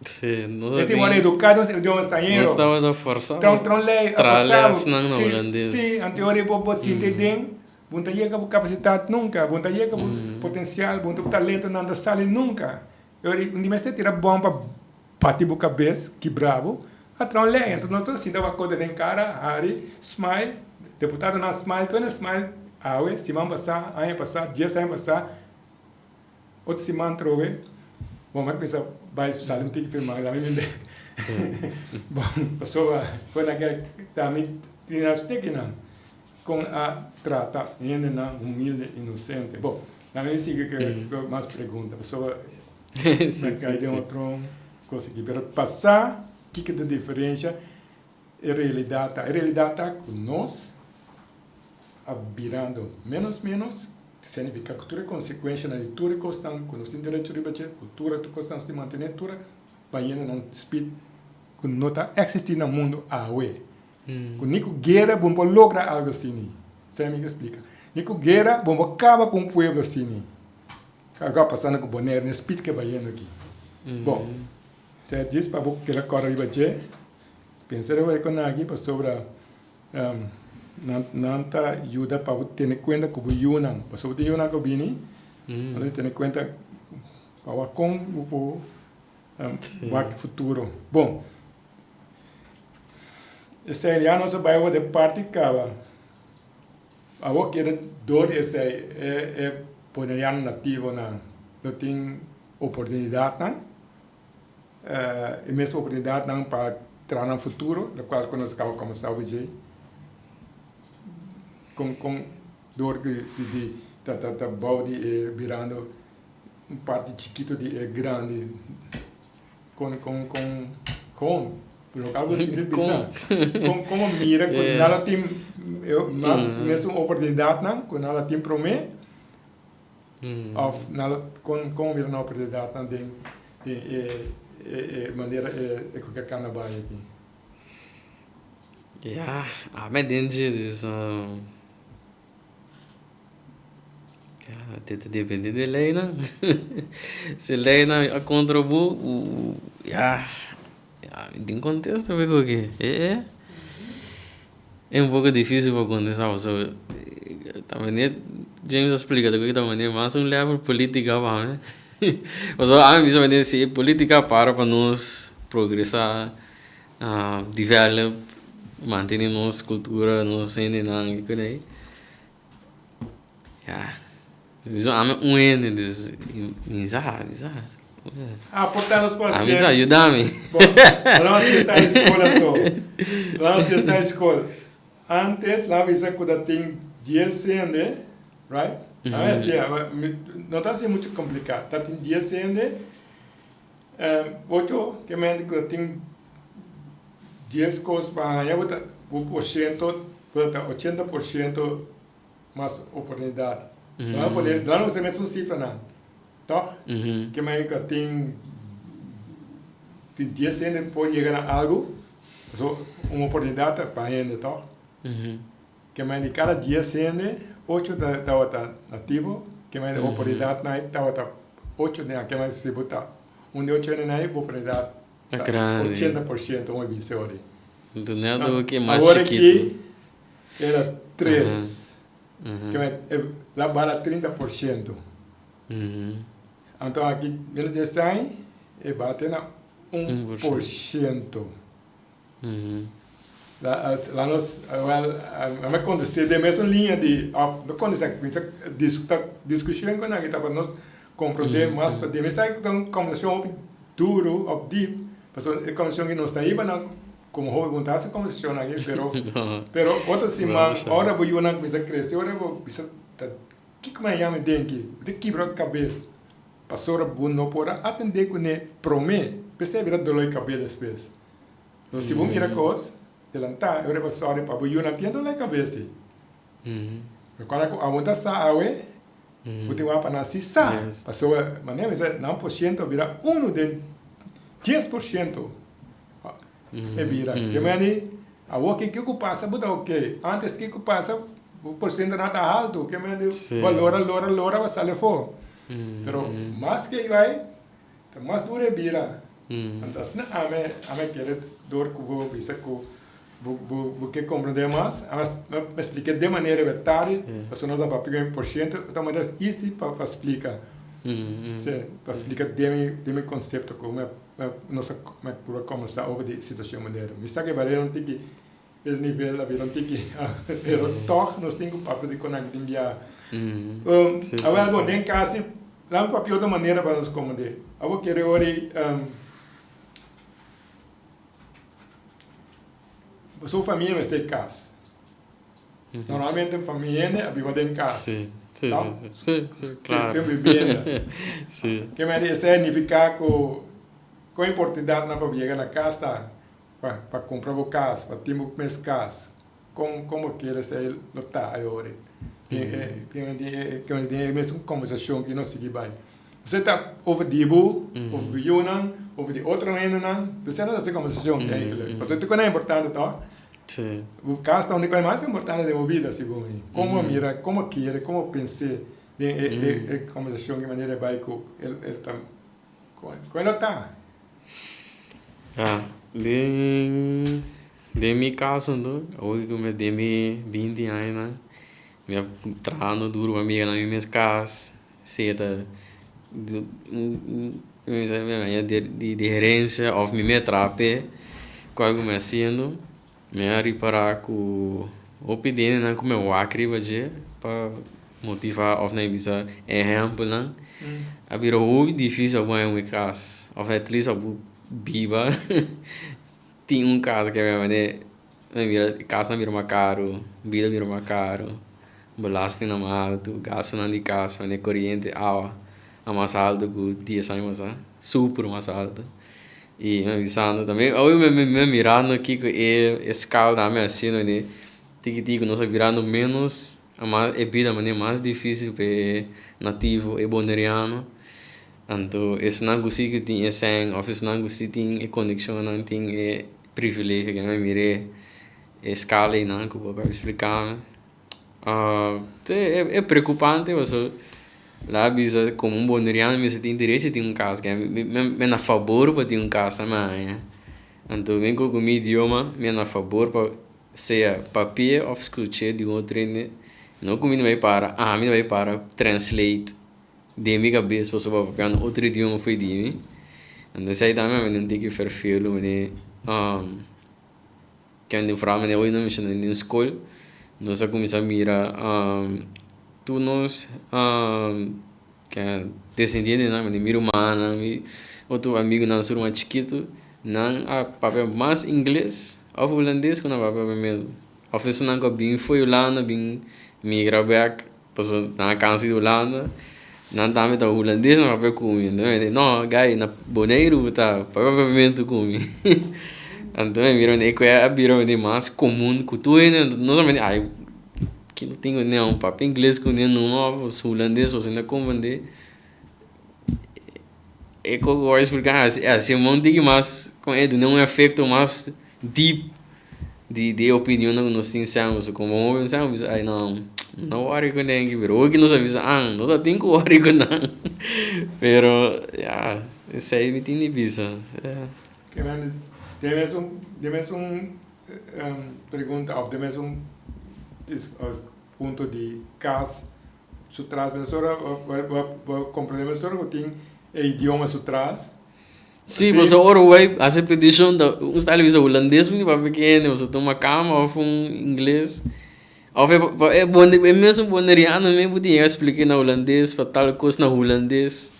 Sí, nos E tin educado nos idioma extranhero. Nos tabata forsa pa Tron lei a traha forsa bo. lesnan na Sí, hulandes. sí, anto ora bo bo sinti den, bo no ta yega bo capacidad nunca, bo no ta yega bo potencial, bo no ta bo talentonan ta sali nunca. E ora un di mester tira bom pa bati bo cabes, kibra bo, a traha un lei. Anto nos ta sinta wak cos den cara, hari, smile, deputadonan smile, tur hende smile awe, siman pasa, aña pasa, dies aña pasa. Otro siman trobe, bon mi a cuminsa bay sali un tiki firma mi mi bek. Bon, pasobra cu nan ke ta mi tin nan stekinan con a trata hendenan humilde, inocente. Bon, nan mi sigui cu mas pregunta pasobra mi a cay den otro cos aki. Pero pa sa kico ta diferencia e realidad ta, e realidad ta cu nos a birando menos menos. Significa cu tur e consecuencianan di tur e cosnan cu nos tin derecho riba dje, cu tur e cosnan nos tin mantene, tur a bayendo na un speed cu no ta existi na mundo awe. Cu ni cu guera bo no por logra algo asini. Esei mi ke splica. Ni cu guera bo no por caba cu un pueblo asini. Algo a pasando cu Bonaire na e speed cu e bayendo aki. Bon, esei a djis pa bo keda cora riba dje. Pensa riba e conaki pasobra. Nan ta yuda pa bo tene kuenta ku bo yunan. Pasobra bo tin yunan ku bini, bo ta tene kuenta pa wak kon bo por wak futuro. Bon, esei ya nos a bai awor den parti kaba. Awor keda dor di esei e boneriano nativonan no tin oportunidatnan. E mes oportunidadnan pa traha nan futuro, locual cu nos caba como sa dje, con con door di di ta ta ta bou di e birando un parti chikito di e grandi, con con con con locual bo sinti bisa, con como mira cu nan lo tin mas mesun oportunidadnan cu nan lo tin prome. Of nan lo kon kon bira nan oportunidatnan den den e e e manera e e ku ke kana bai aki? Ya, ami den dje dus ya te ta depende di e leynan. Si e leynan a kontra bo, ya, ya mi tin kontesta pa e koke. E e. E un poko dificil pa contesta pasobra ta manera James a splica ta ta manera mas un level politica pa mi pasobra ami bisa manera si e politica para pa nos progresa develop mantene nos cultura nos hendenan y cu dei ya ami un hende dus mi sa mi sa. Ah, por ta nos por Ami sa yuda mi. Bon, laat nos sta e skol anto. Laat nos sta e skol. Antes la bisa ku ta tin dies hende, right? Mm -hmm. Así, no ta así mucho complicado. Ta tin dies hende, ocho ke mente ku ta tin dies kos pa haña, bo ta bo por ciento, bo ta 80% mas oportunidad. Mm -hmm. Laat nos laat nos mesun cifranan. Toch? Ke manera ku tin tin dies hende por yega na algu, pasobra un oportunidat ta pa hende, toch? Ke manera di kada dies hende, ocho ta tabata nativo, ke manera oportunidatnan tabata. Ocho den aki, si bo ta un di ocho hende ei, bo oportunidat Ta grandi. 80% un bisa ori. Anto net ook e mas Awor chikitu. aki era 3. Ke la bala 30%. Anto aki menos di esei e bate na 1%. La la nos wel a mi contesté den mesun liña di of no contesté mi sa discusion cu nan ta pa nos comprende mas pa den. Mi sa cu ta un conversacion hopi duro of deep pasobra e conversacion cu nos ta hiba nan como hopi bo no ta haci conversacion aki pero pero otro siman ora bo yunan cuminsa crece ora bo bisa ta kico mi a yama den aki bo ta kibra cabes pasobra bo no por a atende cune prome p'esei bira dolor di cabes despues. No si bo mira kos, delantá e ora bo sòri pa bo yu nan tin dolé kabes ei. Rekorda ku awor ta sa awe, bo tin wak pa nan si sa. Pasobra manera mi sa nan por siento a bira unu den 10% e bira. Ke meni awor ki ku pasa bo ta oke. Antes ki ku pasa bo por siento nan ta haltu. Ke meni bo a lora lora lora bo a sali afó. Pero mas ke bai Ta mas duro e bira. Anto asina ami ami a kere dor ku bo bisa ku bo bo bo ke komprende mas, ami a splika den manera wetari, pasobra nos a papia ku e por siento, ta manera easy pa pa splika. Si, pa splika den mi den mi konsepto ku mi nos a mi a purba kombersa over di situashon manera. Mi sa ku e barera un tiki e nivel a bira un tiki, pero tòg nos tin ku papia di kon nan tin bia. Awor bon, den kas di Nan papia otro manera pa nos komprendé. Abo kere ora ei su famia mester e kas. Normalmente famia hende a biba den kas. Sí, sí, sí, sí, sí, claro. Tin bibienda. Sí. Ke manera esei nifiká ku kon importante nan pa yega na kas ta pa kumpra bo kas, pa tin bo mes kas. Kon kon bo kere esei lo ta ayora? Tin den e mesun kombersashon ku nos sigui bai. Esei ta over di bo, over bo yunan, over di otro hendenan. Esei nos hasi kombersashon eigentlik. Pasobra tur kos importante tòg? Bo kas ta un di kos mas importante den bo bida segun mi. Kon bo mira, kon bo kere, kon bo pens'é den e kombersashon ki manera e bai ku el ta kon e lo ta. Ya, den den mi kaso anto, awor ku mi den mi binti añanan, mi a trahando duro pa mi yega na mi mes kas, sea ta di herensia òf mi mes a traha p'e, kual ku mi a hasiendo, mi a ripará ku hopi di hendenan ku mi a wak riba dje pa motivá òf nan bisa ehèmpelnan a bira hopi difísil pa bo haña un kas òf at least pa bo biba tin un kas ke manera bira kasnan bira mas karu, bida bira mas karu, belastingnan mas altu, gastunan di kas manera koriente, awa a mas altu ku dies aña pasá, super mas altu. I mi a bisando tambe, awe mi a mirando kiko e skal tambe hasiendo di tiki tiki nos a birando menos e bida manera mas dificil pa e nativo, e boneriano. Anto esnan ku si ku tin e sèn òf esnan ku si tin e konekshonnan tin e privilegio ke mi a mira e skala einan ku bo a kaba splika mi. E preokupante pasobra la a bisa komo un boneriano mi mester tin derecho di tin un kas mi na fabor pa tin un kas ta mi haña. Anto mi ku mi idioma mi na fabor pa sea papia òf skuch'é di un otro hende no ku mi ta bai para ami ta bai para translate den mi kabes pasobra papia un otro idioma fo'i di mi. Anto esei tambe a bini un tiki ferfelu manera Ken den fra manera hoy no mester den skol nos a kuminsá mira tur nos desendientenan mi rumannan mi otro amigunan su ruman chikitu nan a papia mas ingles òf hulandes ku nan papia papiamentu òf esunnan ku a bin fo'i Hulanda bin migra bèk pasobra nan a kansa di Hulanda nan tambe ta hulandes nan papia ku mi no guy na Boneiru bo ta papia papiamentu ku mi anto mi mira e kue a bira mas komun ku tur hende no solamente ay ki no tin ku papia ingles ku numa òf hulandes pasobra no komprende e ku bo a splika hasi un tiki mas kon e duna un efekto mas deep di e opinionnan ku nos tin semper komo hoben semper bisa ay no. No wòri ku nan aki, pero hopi nos a bisa an, no ta tin ku wòri ku nan. Pero ya, esei mi tin di bisa, ya. Kende, den mes un, den mes un pregunta òf den mes un punto di kas su tras mesora bo bo komprende mesora ku tin e idioma su tras. Sí, pasobra ora bo bai hasi petishon ta un style bisa hulandes mi papia kende, bo sa tuma kama òf un ingles òf e e mesun boneriano mes bo tin yega splika na hulandes pa tal kos na hulandes,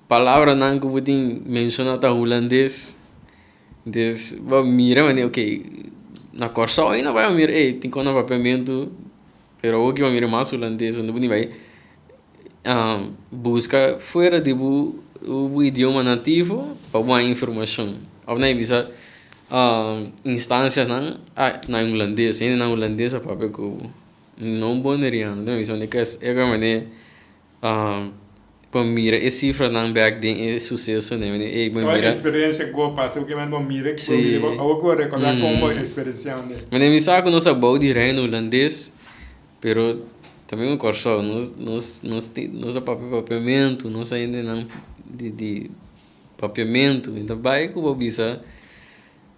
palabranan ku bo tin menshoná ta hulandes. Entonces bo mira manera ok na Kòrsou ainda bai bo mira ey tin kos na papiamentu pero awor ki bo mira mas hulandes bo tin bai Buska fuera di bo bo idioma nativo pa bo haña informashon. Òf nan e bisa instansianan na hulandes, hendenan hulandes a papia ku bo, no un boneriano. Nan a bisa e manera pa mira e sifranan bèk den e susesonan. Ey bo mira. Eksperensia ku bo pasa, ku bo mira, awor ku bo rekordá kon bo eksperensiando. Mi sa ku nos a bou di Reino Hulandes. Pero ta mesmo Kòrsou, nos nos nos tin nos ta papia papiamentu, nos a hendenan di di papiamentu, mi ta bai ku bo bisa,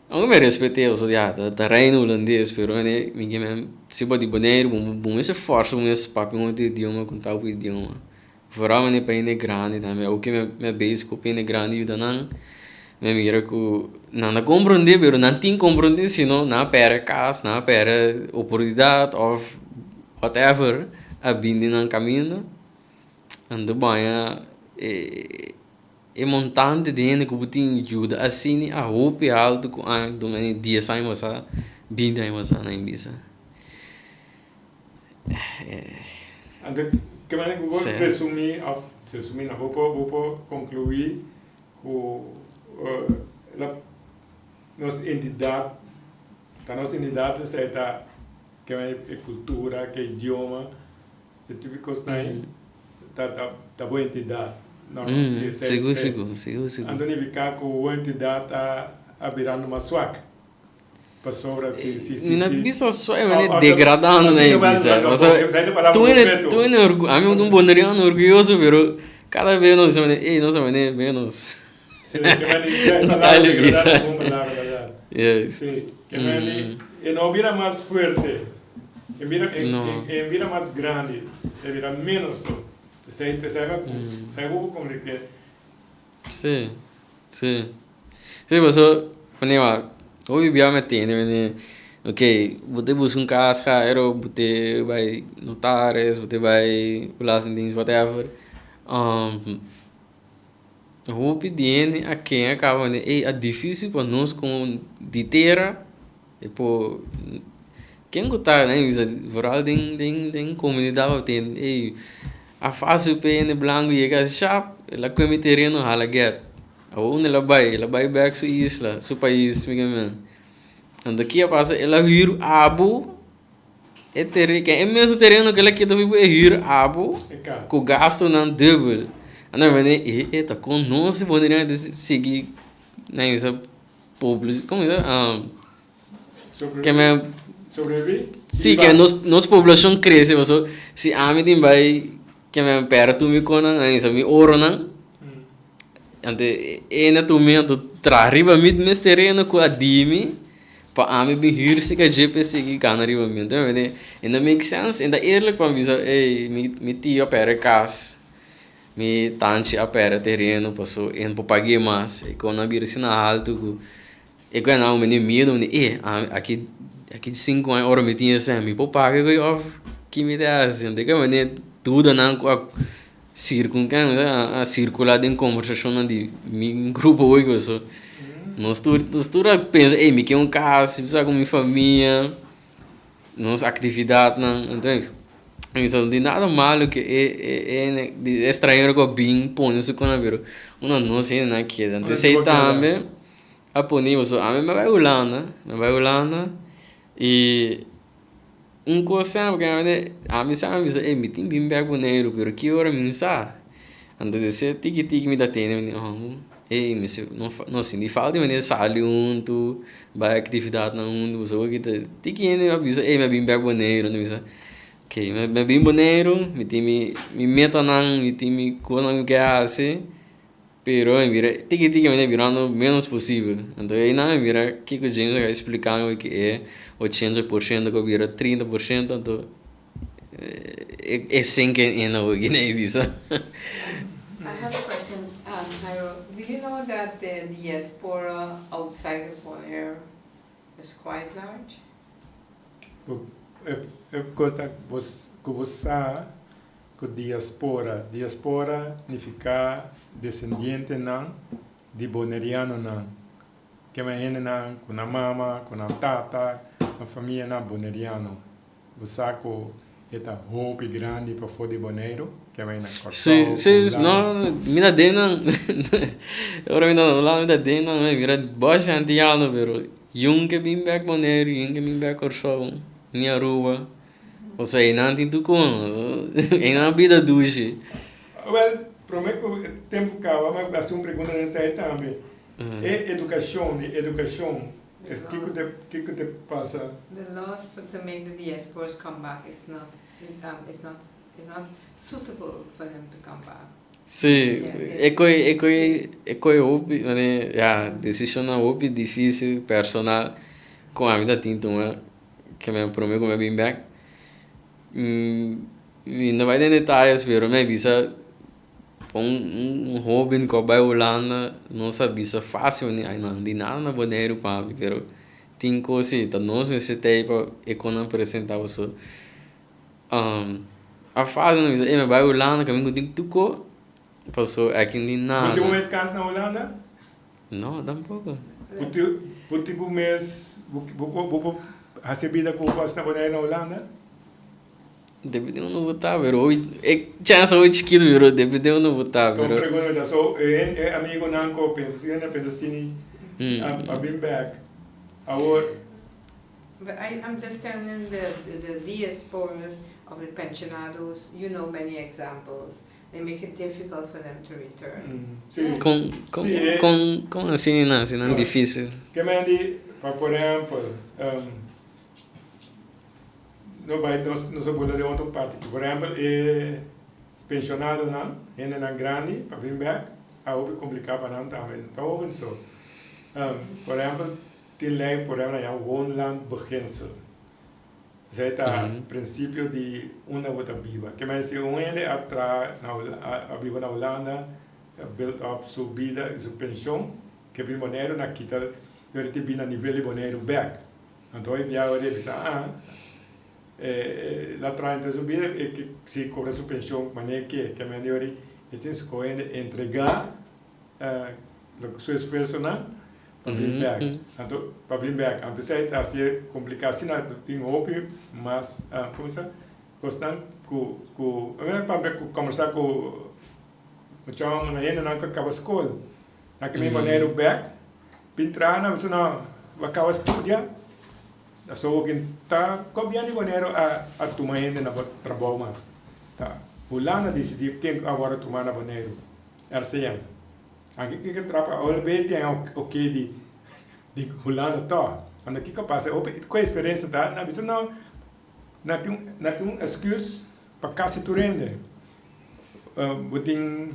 aunke mi respet'é pasobra ya ta ta reino hulandes pero ene mi ke men si bo di Boneiru bo bo mester fòrsa bo mes papia un otro idioma ku ta bo idioma, foral manera pa hende grandi tambe, awoki mi mi a bezig ku hende grandi yuda nan, mi a mira ku nan ta komprondé pero nan tin komprondé sino nan a pèrdè kas, nan a pèrdè oportunidat òf whatever a bini den nan kaminda, anto baña e e montante di hende ku bo tin yuda asina a hopi altu ku aña dies aña pasá, binti aña pasá nan a bisa. Anto, ke manera ku bo resumí òf resumí no, bo por bo por konkluí ku la nos entidat, ta nos entidat esei ta ke manera e kultura, ke idioma, e tipo di kosnan ei ta ta bo entidat. Sigur sigur, sigur sigur. Anto nifiká ku bo entidat a birando mas swak. Pasobra si si si Mi no bisa so e manera degradando na e bisa. Pasobra tur hende tur hende orgu ami un boneriano orguyoso pero kada bes nos bisa manera ey nos a manera menos. Si ke manera Un style di bisa. Yes. Si ke manera e no bira mas fuerte e bira e bira mas grandi e bira menos to. Esei esei bo por komprende. Si si. Sí, paso, wanneer wa, hopi bia mi a tende wanneer, ok, bo ta buska un kas gairo, bo ta bai notaris, bo ta bai belastingdienst, whatever, hopi di hende a keda kaba wanneer, ey a dificil pa nos komo di tera e por, ken ku ta vooral den den den komunidat bo tende, ey a facil pa e hende blanco yega shap, el a kome tereno hala get. Awor unda el a bai? El a bai bek su isla, su pais, mi ke men. Anto ki a pasa? El a hür abu e tereno, ke e mesun tereno ku el a kita for e hür abu ku gastunan dubel. Anto mi mende, e e ta kon nos si pone di sigui nan bisa poblo, komo bisa? Ke men si ke nos nos poblacion crece paso si ami tin bai ke men perde tur mi conan nan bisa mi oronan anto e na tur mi anto traha riba mi mes tereno cu a di mi pa ami bin huur si ka dje pa e sigui gana riba mi anto e no make sense e ta eerlijk pa mi bisa ey mi tio a perde cas mi tanchi a perde tereno paso e no por pague mas e con a bira asina alto cu E ku nan mende miedu mende e ami aki aki sinku aña ora mi tin esei mi por paga ku of ki mi ta hasi anto e manera dudanan ku a a sirkula den kombersashonnan di mi grupo hoy pasobra nos tur nos tur a pensa ey mi ke un kas mi sa ku mi famia nos aktividatnan anto mi sa no tin nada malo ku e e e estranhero ku a bin pone su kona pero unda nos hendenan a keda anto esei tambe. A pone boso ami mi a bai Hulanda, mi a bai Hulanda y un cos semper ke ami ami sa mi bisa ey mi tin bin bek Boneiru pero ki ora mi sa anto di esei tiki tiki mi ta tende mi di oh ey mester no no sinti falta di manera sali huntu bai actividadnan huntu pasobra ki ta tiki hende a bisa ey mi a bin bek Boneiru mi bisa. Ok, mi a bin Boneiru, mi tin mi mi metanan, mi tin mi kosnan ku mi ke hasi, pero mi bira tiki tiki mi ta birando menos posibel. Anto einan mi bira kiko James a explica mi ku e 80% ku a bira 30%, anto e sink in awor ki nan a bisa. I have a question, Jairo, do you know that the diaspora outside of Bonaire is quite large? E kos ta ku bo sa ku diaspora, diaspora nifiká desendientenan di bonerianonan, kema hendenan ku nan mama, ku nan tata, nan famianan boneriano. Bo sa ku e ta hopi grandi pafó di Boneiru, kema e na Kòrsou, Sí, sí, Hulanda. no, mi ta den nan. Ora mi ta na Hulanda mi ta den nan, mi mira bòshi antiano pero Yun ke bin bek Boneiru, yun ke bin bek Kòrsou, ni Aruba. Osea, einan tin tur kon. Einan bida dushi. Wèl, promé ku e tempu kaba, mi a hasi un pregunta den esei tambe. E edukashon, di edukashon, kiko ta kiko ta pasa? The laws for to make the diasporas come back is not is not is not suitable for them to come back. Sí, e koe e koe e koe hopi mane ya desishonnan hopi difisil personal ku ami ta tin tuma ke mi a prome ku mi a bin bek. Mi no bai den detayes pero mi a bisa pa un hoben ku a bai Hulanda no sa bisa fasil ni ay nan di nada na Boneiru pa mi pero tin kos si ta nos mester ta ei pa e konan presenta boso. A fase nan bisa, ey mi bai Hulanda kaminda ku tin tuko, paso aki ni Bo tin un nada. mes kas na Hulanda? No, tampoko. Bo tin bo tin bo mes bo bo por hasi bida ku bo hasi na Bonaire na Hulanda? Depende di unda bo ta, pero hopi e chance hopi chikitu pero depende di unda bo ta, Ton pero. pregunta mi ta so e e amigonan ku pensa asina na pensa asini a bin bek awor. But I I'm just telling the the diasporas of the pensionados, you know many examples, they make it difficult for them to return. Si, Kon kon si e kon kon asina nan asina dificil. Ke men di pa por ehempel no bai nos nos a bula den otro parti por ehempel e pensionadonan hendenan grandi pa bin bek a hopi kompliká pa nan tambe no ta hoben so por ehempel Tin lei por ehempel nan yama woonlandbeginsel. Esei ta prinsipio di unda bo ta biba. Ke men si un hende a traha na a biba na Hulanda, a build up su bida i su penshon, ke bin Boneiru nan kita dor di bin na nivel di Boneiru bek. Anto e biaha ora e bisa ah la traha henter su bida e ke si kobra su penshon manera ke. Ke men di ora e tin skohe hende entrega su esfuersonan pa bin bek. Anto pa bin bek. Anto esei ta hasié kompliká. Asina tin hopi mas komo sa kosnan ku ku papia ku kombersá ku mucha hendenan ku a kaba skol. Nan ke bin Boneiru bek bin traha nan bisa no bo a kaba studia so bo ta gobièrnu di Boneiru a tuma hende na bo trabou mas. Ta Hulanda disidí ken ku a wòrdu tumá na Boneiru. RCM. Anke kiko trapa ora be den oke di di Hulanda to. Ando kiko pasa hopi ku experiencia ta nan bisa no nan tin nan tin un excuse pa kasi tur hende. Bo tin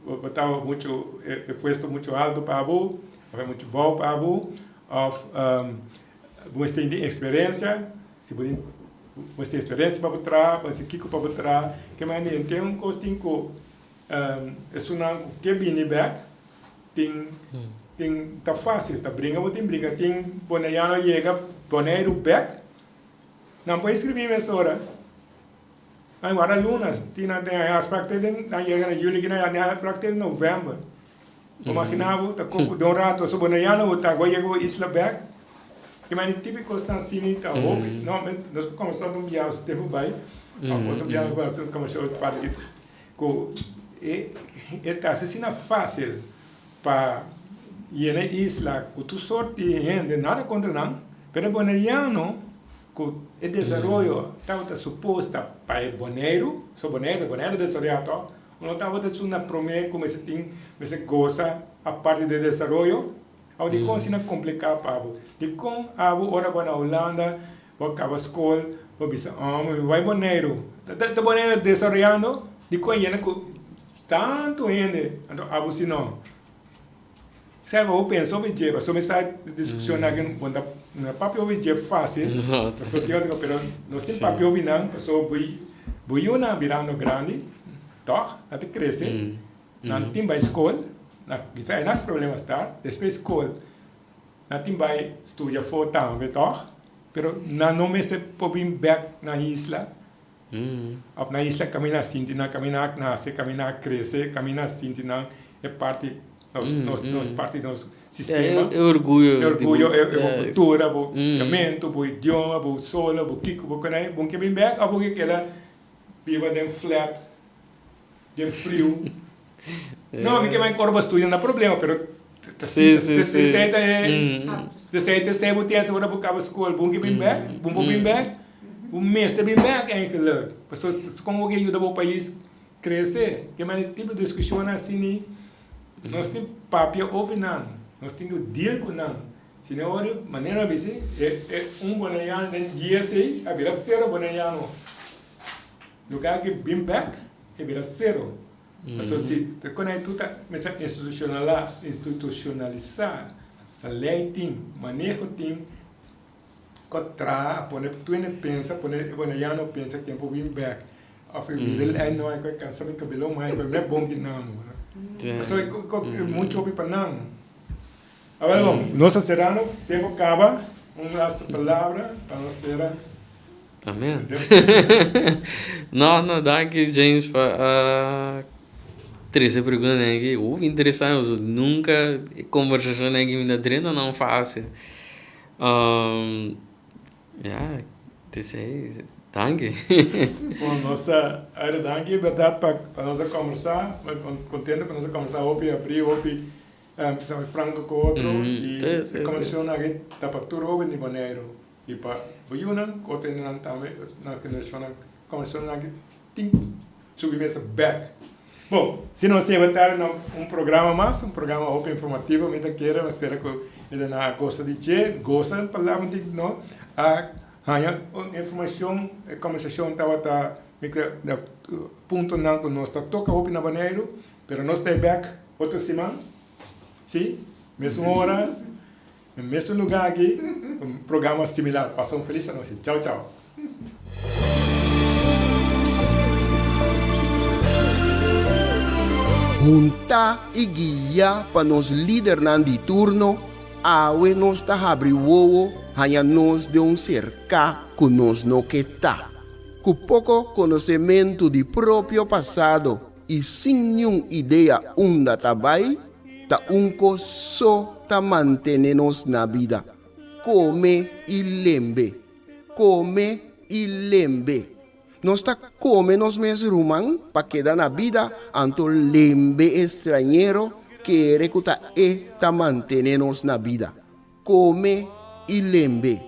bo ta mucho e puesto mucho alto pa bo of e mucho bou pa bo of bo mester tin experiencia si bo tin bo mester experiencia pa bo traha bo mester kiko pa bo traha ke manera tin un kos tin ku Esunnan ku ke bini bèk tin tin ta fásil ta bringa bo tin bringa tin boneiano yega Boneiru bèk nan por inskribí mesora nan warda lunas tin nan tin afsprak te den nan yega na juli nan tin afsprak te novèmber bo maginá bo ta kon ku den un rato so boneiano bo ta bo yega bo isla bèk i mane típiko kosnan asina ta hopi no nos por komensá un biaha su tempu bai otro biaha nos por hasi un komensá otro parti. Ku e e ta hasi asina fásil pa yena e isla ku tur sort di hende, nada kontra nan, pero e boneriano ku e desaroyo tabata suposta pa e Boneiru, so Boneiru, Boneiru desaroyá tòg, no tabata esun na promé ku mester tin, mester gosa aparte di e desaroyo. Awor dikon asina kompliká pa bo? Dikon abo ora bo na Hulanda, bo a kaba skol, Bo bisa, oh, mi bai Boneiru. Ta Boneiru desaroyando? Dikon yena ku tantu hende? Anto abo si no. Esei bo pensa obi dje, pasobra mi sa diskushon aki bo ta no papia obi dje fásil, pasobra tin otro pero nos tin papia obi nan pasobra bo yunan a birando grandi, tòg? Nan ta krese, nan tin bai skol, kisas e nas problema sta, despues skol nan tin bai studia afó tambe, tòg? Pero nan no mester por bin bèk na isla. Of na isla kaminda a sinti nan, kaminda a nase, kaminda a krese, kaminda a sinti nan e parti, nos, nos parti di nos sistema. E orguyo. E orguyo, e bo kultura, bo kamentu, bo idioma, bo solo, bo kiko, bo konai. Bo ke bin bèk òf bo ke keda biba den flat, den friu. No, mi ke bai ora bo studia no problema, pero ta esei ta e, esei ta esei bo tin ora bo kaba skol, bo ke bin bèk, bo por bin bèk, bo mester bin bèk eigenlijk, pasobra kon bo ke yuda bo pais krese, ke manera tipo di diskushonnan asina nos tin papia over nan, nos tin ku deal ku nan, si no ora manera mi bisa e un boneriano den dies ei a bira sero boneriano. Lugar ki bin bek e bira sero. Pasobra si ta konai tur ta mester institucionalisa, ta ley tin, maneho tin, ko traha, pone tur hende pensa, pone e bonaiano pensa ken por bin bek of e bira ley no e kansa mi kabelo mai pero no e bon ki nan. Pasobra e mucho hopi pa nan. Awel bon, nos ta serando, tempo kaba, un lastu palabra pa nos sera. Amen. No, no, danki James pa a trese preguntanan aki. Hopi interesante, pasobra nunca e conversacionnan aki mi ta drenta nan fácil. Ya, t'esei. Danki. Bon, nos ta aire danki berdad pa pa nos a combersa. Contento cu nos a combersa hopi abri, hopi franco cu otro. Y e conversacionnan aki ta pa tur hoben di Boneiru. I pa bo yunan ku otro hendenan tambe na generashonnan kòmensashonnan aki tin subi mesa bèk. Bon, si nos yega tardi na un programa mas, un programa hopi informativo mi ta kere, mi spera ku hendenan a gosa di dje, gosa e palabra di no a haña un informashon, e kòmensashon tabata mi kere na puntonan ku nos ta toka hopi na Boneiru, pero nos ta e bèk otro siman, si, mesun ora. Na mesun lugar aki, un programa similar. Pasa un feliz anochi. Chao chao. Huntá i guiá pa nos lidernan di turno, awe nos ta habri wowo haña nos den un serká ku nos no ke ta. Ku poko konosementu di propio pasado i sin niun idea unda ta bai, ta un kos so ta mantene nos na bida, kome i lembe, kome i lembe. Nos ta kome nos mes ruman pa keda na bida, anto lembe e strañero kere ku ta e ta mantene nos na bida. Kome i lembe.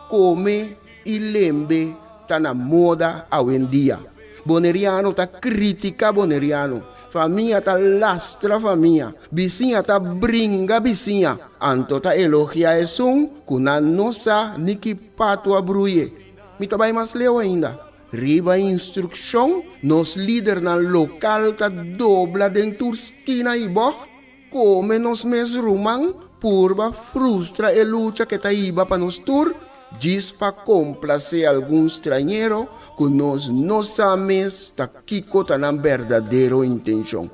Kome i lembe ta na moda awendia. Boneriano ta kritika boneriano, famia ta lastra famia, bisiña ta bringa bisiña, anto ta elogia esun ku nan no sa ni ki patu a bruye. Mi ta bai mas leu ainda. Riba instrukshon, nos lidernan lokal ta dobla den tur skina i bògt Kome nos mes ruman purba frustra e lucha ke ta hiba pa nos tur, djis pa komplasé algun strañero ku nos no sa mes ta kiko ta nan berdadero intenshon.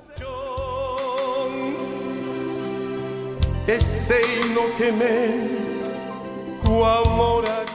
Esei no ke men ku amor a.